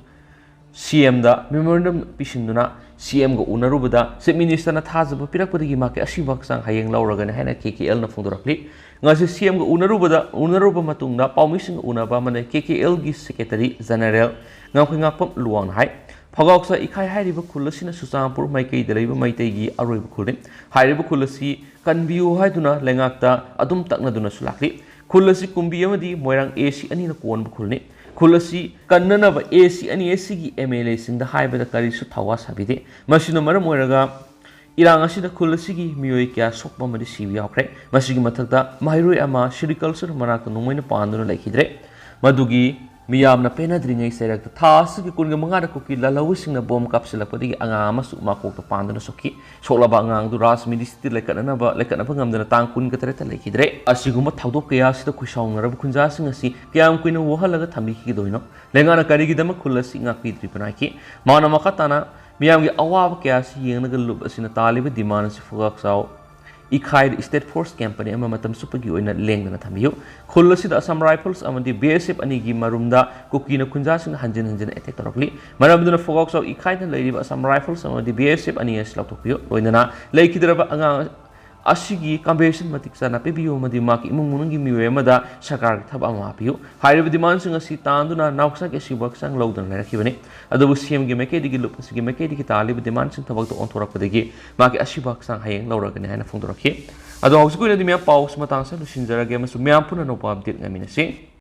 C M ꯗ memorandum ꯄꯤꯁꯤꯟꯗꯨꯅ C M ꯒ ꯎꯅꯔꯨꯕꯗ Chief Minister ꯅ ꯊꯥꯖꯕ ꯄꯤꯔꯛꯄꯗꯒꯤ ꯃꯍꯥꯛꯀꯤ ꯑꯁꯤꯕ ꯍꯛꯆꯥꯡ ꯍꯌꯦꯡ ꯂꯧꯔꯒꯅꯤ ꯍꯥꯏꯅ K K L ꯅ ꯐꯣꯡꯗꯣꯔꯛꯂꯤ꯫ ꯉꯁꯤ C M ꯒ ꯎꯅꯔꯨꯕꯗ, ꯎꯅꯔꯨꯕ ꯃꯇꯨꯡꯗ ꯄꯥꯎꯃꯤꯁꯤꯡꯒ ꯎꯅꯕ ꯑꯃꯅ K K L ꯒꯤ Secretary General ꯉꯝꯈꯩꯉꯥꯛꯄꯝ ꯂꯨꯋꯥꯡꯅ ꯍꯥꯏ꯫ ꯐꯒꯥꯎꯆꯥ ꯏꯈꯥꯏ ꯍꯥꯏꯔꯤꯕ ꯈꯨꯜ ꯑꯁꯤꯅ ꯆꯨꯔꯆꯥꯟꯄꯨꯔ ꯃꯥꯏꯀꯩꯗ ꯂꯩꯕ ꯃꯩꯇꯩꯒꯤ ꯑꯔꯣꯏꯕ ꯈꯨꯜꯅꯤ꯫ ꯍꯥꯏꯔꯤꯕ ꯈꯨꯜ ꯑꯁꯤ ꯀꯟꯕꯤꯌꯨ ꯍꯥꯏꯗꯨꯅ ꯂꯩꯉꯥꯛꯇ ꯑꯗꯨꯝ ꯇꯛꯅꯗꯨꯅꯁꯨ ꯂꯥꯛꯂꯤ꯫ ꯈꯨꯜ ꯑꯁꯤ ꯀꯨꯝꯕꯤ ꯑꯃꯗꯤ ꯃꯣꯏꯔꯥꯡ A C ꯑꯅꯤꯅ ꯀꯣꯟꯕ ꯈꯨꯜꯅꯤ꯫ ꯈꯨꯜ ꯑꯁꯤ ꯀꯟꯅꯅꯕ ꯑꯦ ꯁꯤ ꯑꯅꯤ ꯑꯁꯤꯒꯤ ꯑꯦꯝ ꯑꯦꯜ ꯑꯦꯁꯤꯡꯗ ꯍꯥꯏꯕꯗ ꯀꯔꯤꯁꯨ ꯊꯧꯋꯥ ꯁꯥꯕꯤꯗꯦ꯫ ꯃꯁꯤꯅ ꯃꯔꯝ ꯑꯣꯏꯔꯒ ꯏꯔꯥꯡ ꯑꯁꯤꯗ ꯈꯨꯜ ꯑꯁꯤꯒꯤ ꯃꯤꯑꯣꯏ ꯀꯌꯥ ꯁꯣꯛꯄ ꯑꯃꯗꯤ ꯁꯤꯕ ꯌꯥꯎꯈ꯭ꯔꯦ꯫ ꯃꯁꯤꯒꯤ ꯃꯊꯛꯇ ꯃꯍꯩꯔꯣꯏ ꯑꯃ ꯁꯦꯔꯤꯀꯜꯆꯔ ꯃꯅꯥꯛꯇ ꯅꯣꯡꯃꯩꯅ ꯄꯥꯟꯗꯨꯅ ꯂꯩꯈꯤꯗ꯭ꯔꯦ꯫ ꯃꯗꯨꯒꯤ ꯃꯤꯌꯥꯝꯅ ꯄꯦꯟꯅꯗ꯭ꯔꯤꯉꯩ ꯆꯩꯔꯛꯇ ꯊꯥ ꯑꯁꯤꯒꯤ ꯀꯨꯟꯒ ꯃꯉꯥꯗ ꯀꯨꯀꯤ ꯂꯥꯜꯍꯧꯕꯁꯤꯡꯅ ꯕꯣꯝ ꯀꯥꯞꯁꯤꯜꯂꯛꯄꯗꯒꯤ ꯑꯉꯥꯡ ꯑꯃꯁꯨ ꯃꯀꯣꯛꯇ ꯄꯥꯟꯗꯨꯅ ꯁꯣꯛꯈꯤ꯫ ꯁꯣꯛꯂꯕ ꯑꯉꯥꯡꯗꯨ ꯔꯥꯖ ꯃꯤꯗꯤꯁꯤꯇꯤ ꯂꯩꯈꯠꯅꯅꯕ ꯂꯩꯈꯠꯅꯕ ꯉꯝꯗꯅ ꯇꯥꯡ ꯀꯨꯟꯒ ꯇꯔꯦꯠꯇ ꯂꯩꯈꯤꯗ꯭ꯔꯦ꯫ ꯑꯁꯤꯒꯨꯝꯕ ꯊꯧꯗꯣꯛ ꯀꯌꯥ ꯑꯁꯤꯗ ꯈꯣꯏꯁꯥꯎꯅꯔꯕ ꯈꯨꯟꯖꯥꯁꯤꯡ ꯑꯁꯤ ꯀꯌꯥꯝ ꯀꯨꯏꯅ ꯋꯥꯍꯜꯂꯒ ꯊꯝꯕꯤꯈꯤꯗꯣꯏꯅꯣ? ꯂꯩꯉꯥꯛꯅ ꯀꯔꯤꯒꯤꯗꯃꯛ ꯈꯨꯜ ꯑꯁꯤ ꯉꯥꯛꯄꯤꯗ꯭ꯔꯤꯕꯅꯣ ꯍꯥꯏꯈꯤ꯫ ꯃꯥꯅ ꯃꯈꯥ ꯇꯥꯅ ꯃꯤꯌꯥꯝꯒꯤ ꯑꯋꯥꯕ ꯀꯌꯥ ꯑꯁꯤ ꯌꯦꯡꯂꯒ ꯂꯨꯞ ꯑꯁꯤꯅ ꯇꯥꯜꯂꯤꯕ ꯗꯤꯃꯥꯟ ꯑꯁꯤ ꯐꯨꯒꯥꯛꯆꯥꯎ ꯏꯈꯥꯏꯗ ꯁ꯭ꯇꯦꯠ ꯐꯣꯔꯁ ꯀꯦꯝꯞ ꯑꯃ ꯃꯇꯝ ꯆꯨꯞꯄꯒꯤ ꯑꯣꯏꯅ ꯂꯦꯡꯗꯅ ꯊꯝꯕꯤꯌꯨ꯫ ꯈꯨꯜ ꯑꯁꯤꯗ ꯑꯁꯥꯝ ꯔꯥꯏꯐꯜꯁ ꯑꯃꯗꯤ ꯕꯤ ꯑꯦꯁ ꯑꯦꯐ ꯑꯅꯤꯒꯤ ꯃꯔꯨꯝꯗ ꯀꯨꯀꯤꯅ ꯈꯨꯟꯖꯥꯁꯤꯡꯅ ꯍꯟꯖꯤꯟ ꯍꯟꯖꯤꯟ ꯑꯦꯇꯦꯛ ꯇꯧꯔꯛꯂꯤ꯫ ꯃꯔꯝ ꯑꯗꯨꯅ ꯐꯨꯒꯥꯛꯆꯥꯎ ꯏꯈꯥꯏꯗ ꯂꯩꯔꯤꯕ ꯑꯁꯥꯝ ꯔꯥꯏꯐꯜꯁ ꯑꯃꯗꯤ ꯕꯤ ꯑꯦꯁ ꯑꯦꯐ ꯑꯅꯤ ꯑꯁꯤ ꯂꯧꯊꯣꯛꯄꯤꯌꯨ꯫ ꯂꯣꯏꯅꯅ ꯂꯩꯈꯤꯗ꯭ꯔꯕ ꯑꯉꯥꯡ ꯑꯁꯤꯒꯤ ꯀꯝꯄꯦꯟꯁꯦꯁꯟ ꯃꯇꯤꯛ ꯆꯥꯅ ꯄꯤꯕꯤꯌꯨ ꯑꯃꯗꯤ ꯃꯍꯥꯛꯀꯤ ꯏꯃꯨꯡ ꯃꯅꯨꯡꯒꯤ ꯃꯤꯑꯣꯏ ꯑꯃꯗ ꯁꯔꯀꯥꯔꯒꯤ ꯊꯕꯛ ꯑꯃ ꯍꯥꯞꯄꯤꯌꯨ꯫ ꯍꯥꯏꯔꯤꯕ ꯗꯤꯃꯥꯟꯁꯤꯡ ꯑꯁꯤ ꯇꯥꯟꯗꯨꯅ ꯅꯥꯎꯆꯥꯒꯤ ꯑꯁꯤꯕ ꯍꯛꯆꯥꯡ ꯂꯧꯗꯨꯅ ꯂꯩꯔꯛꯈꯤꯕꯅꯤ꯫ ꯑꯗꯨꯕꯨ ꯁꯤ ꯑꯦꯝꯒꯤ ꯃꯥꯏꯀꯩꯗꯒꯤ ꯂꯨꯞ ꯑꯁꯤꯒꯤ ꯃꯥꯏꯀꯩꯗꯒꯤ ꯇꯥꯜꯂꯤꯕ ꯗꯤꯃꯥꯟꯁꯤꯡ ꯊꯕꯛꯇ ꯑꯣꯟꯊꯣꯔꯛꯄꯗꯒꯤ ꯃꯍꯥꯛꯀꯤ ꯑꯁꯤꯕ ꯍꯛꯆꯥꯡ ꯍꯌꯦꯡ ꯂꯧꯔꯒꯅꯤ ꯍꯥꯏꯅ ꯐꯣꯡꯗꯣꯔꯛꯈꯤ꯫ ꯑꯗꯣ ꯍꯧꯖꯤꯛꯀꯤ ꯑꯣꯏꯅꯗꯤ ꯃꯌꯥꯝ ꯄꯥꯎ ꯑꯁꯤ ꯃꯇꯥꯡ ꯑꯁꯤꯗ ꯂꯣꯏꯁꯤꯟꯖꯔꯒꯦ ꯑꯃꯁꯨꯡ ꯃꯌꯥꯝ ꯄꯨꯟꯅ ꯑꯅꯧꯕ ꯑꯞꯗꯦꯠ ꯉꯥꯏꯃꯤꯟꯅꯁꯤ꯫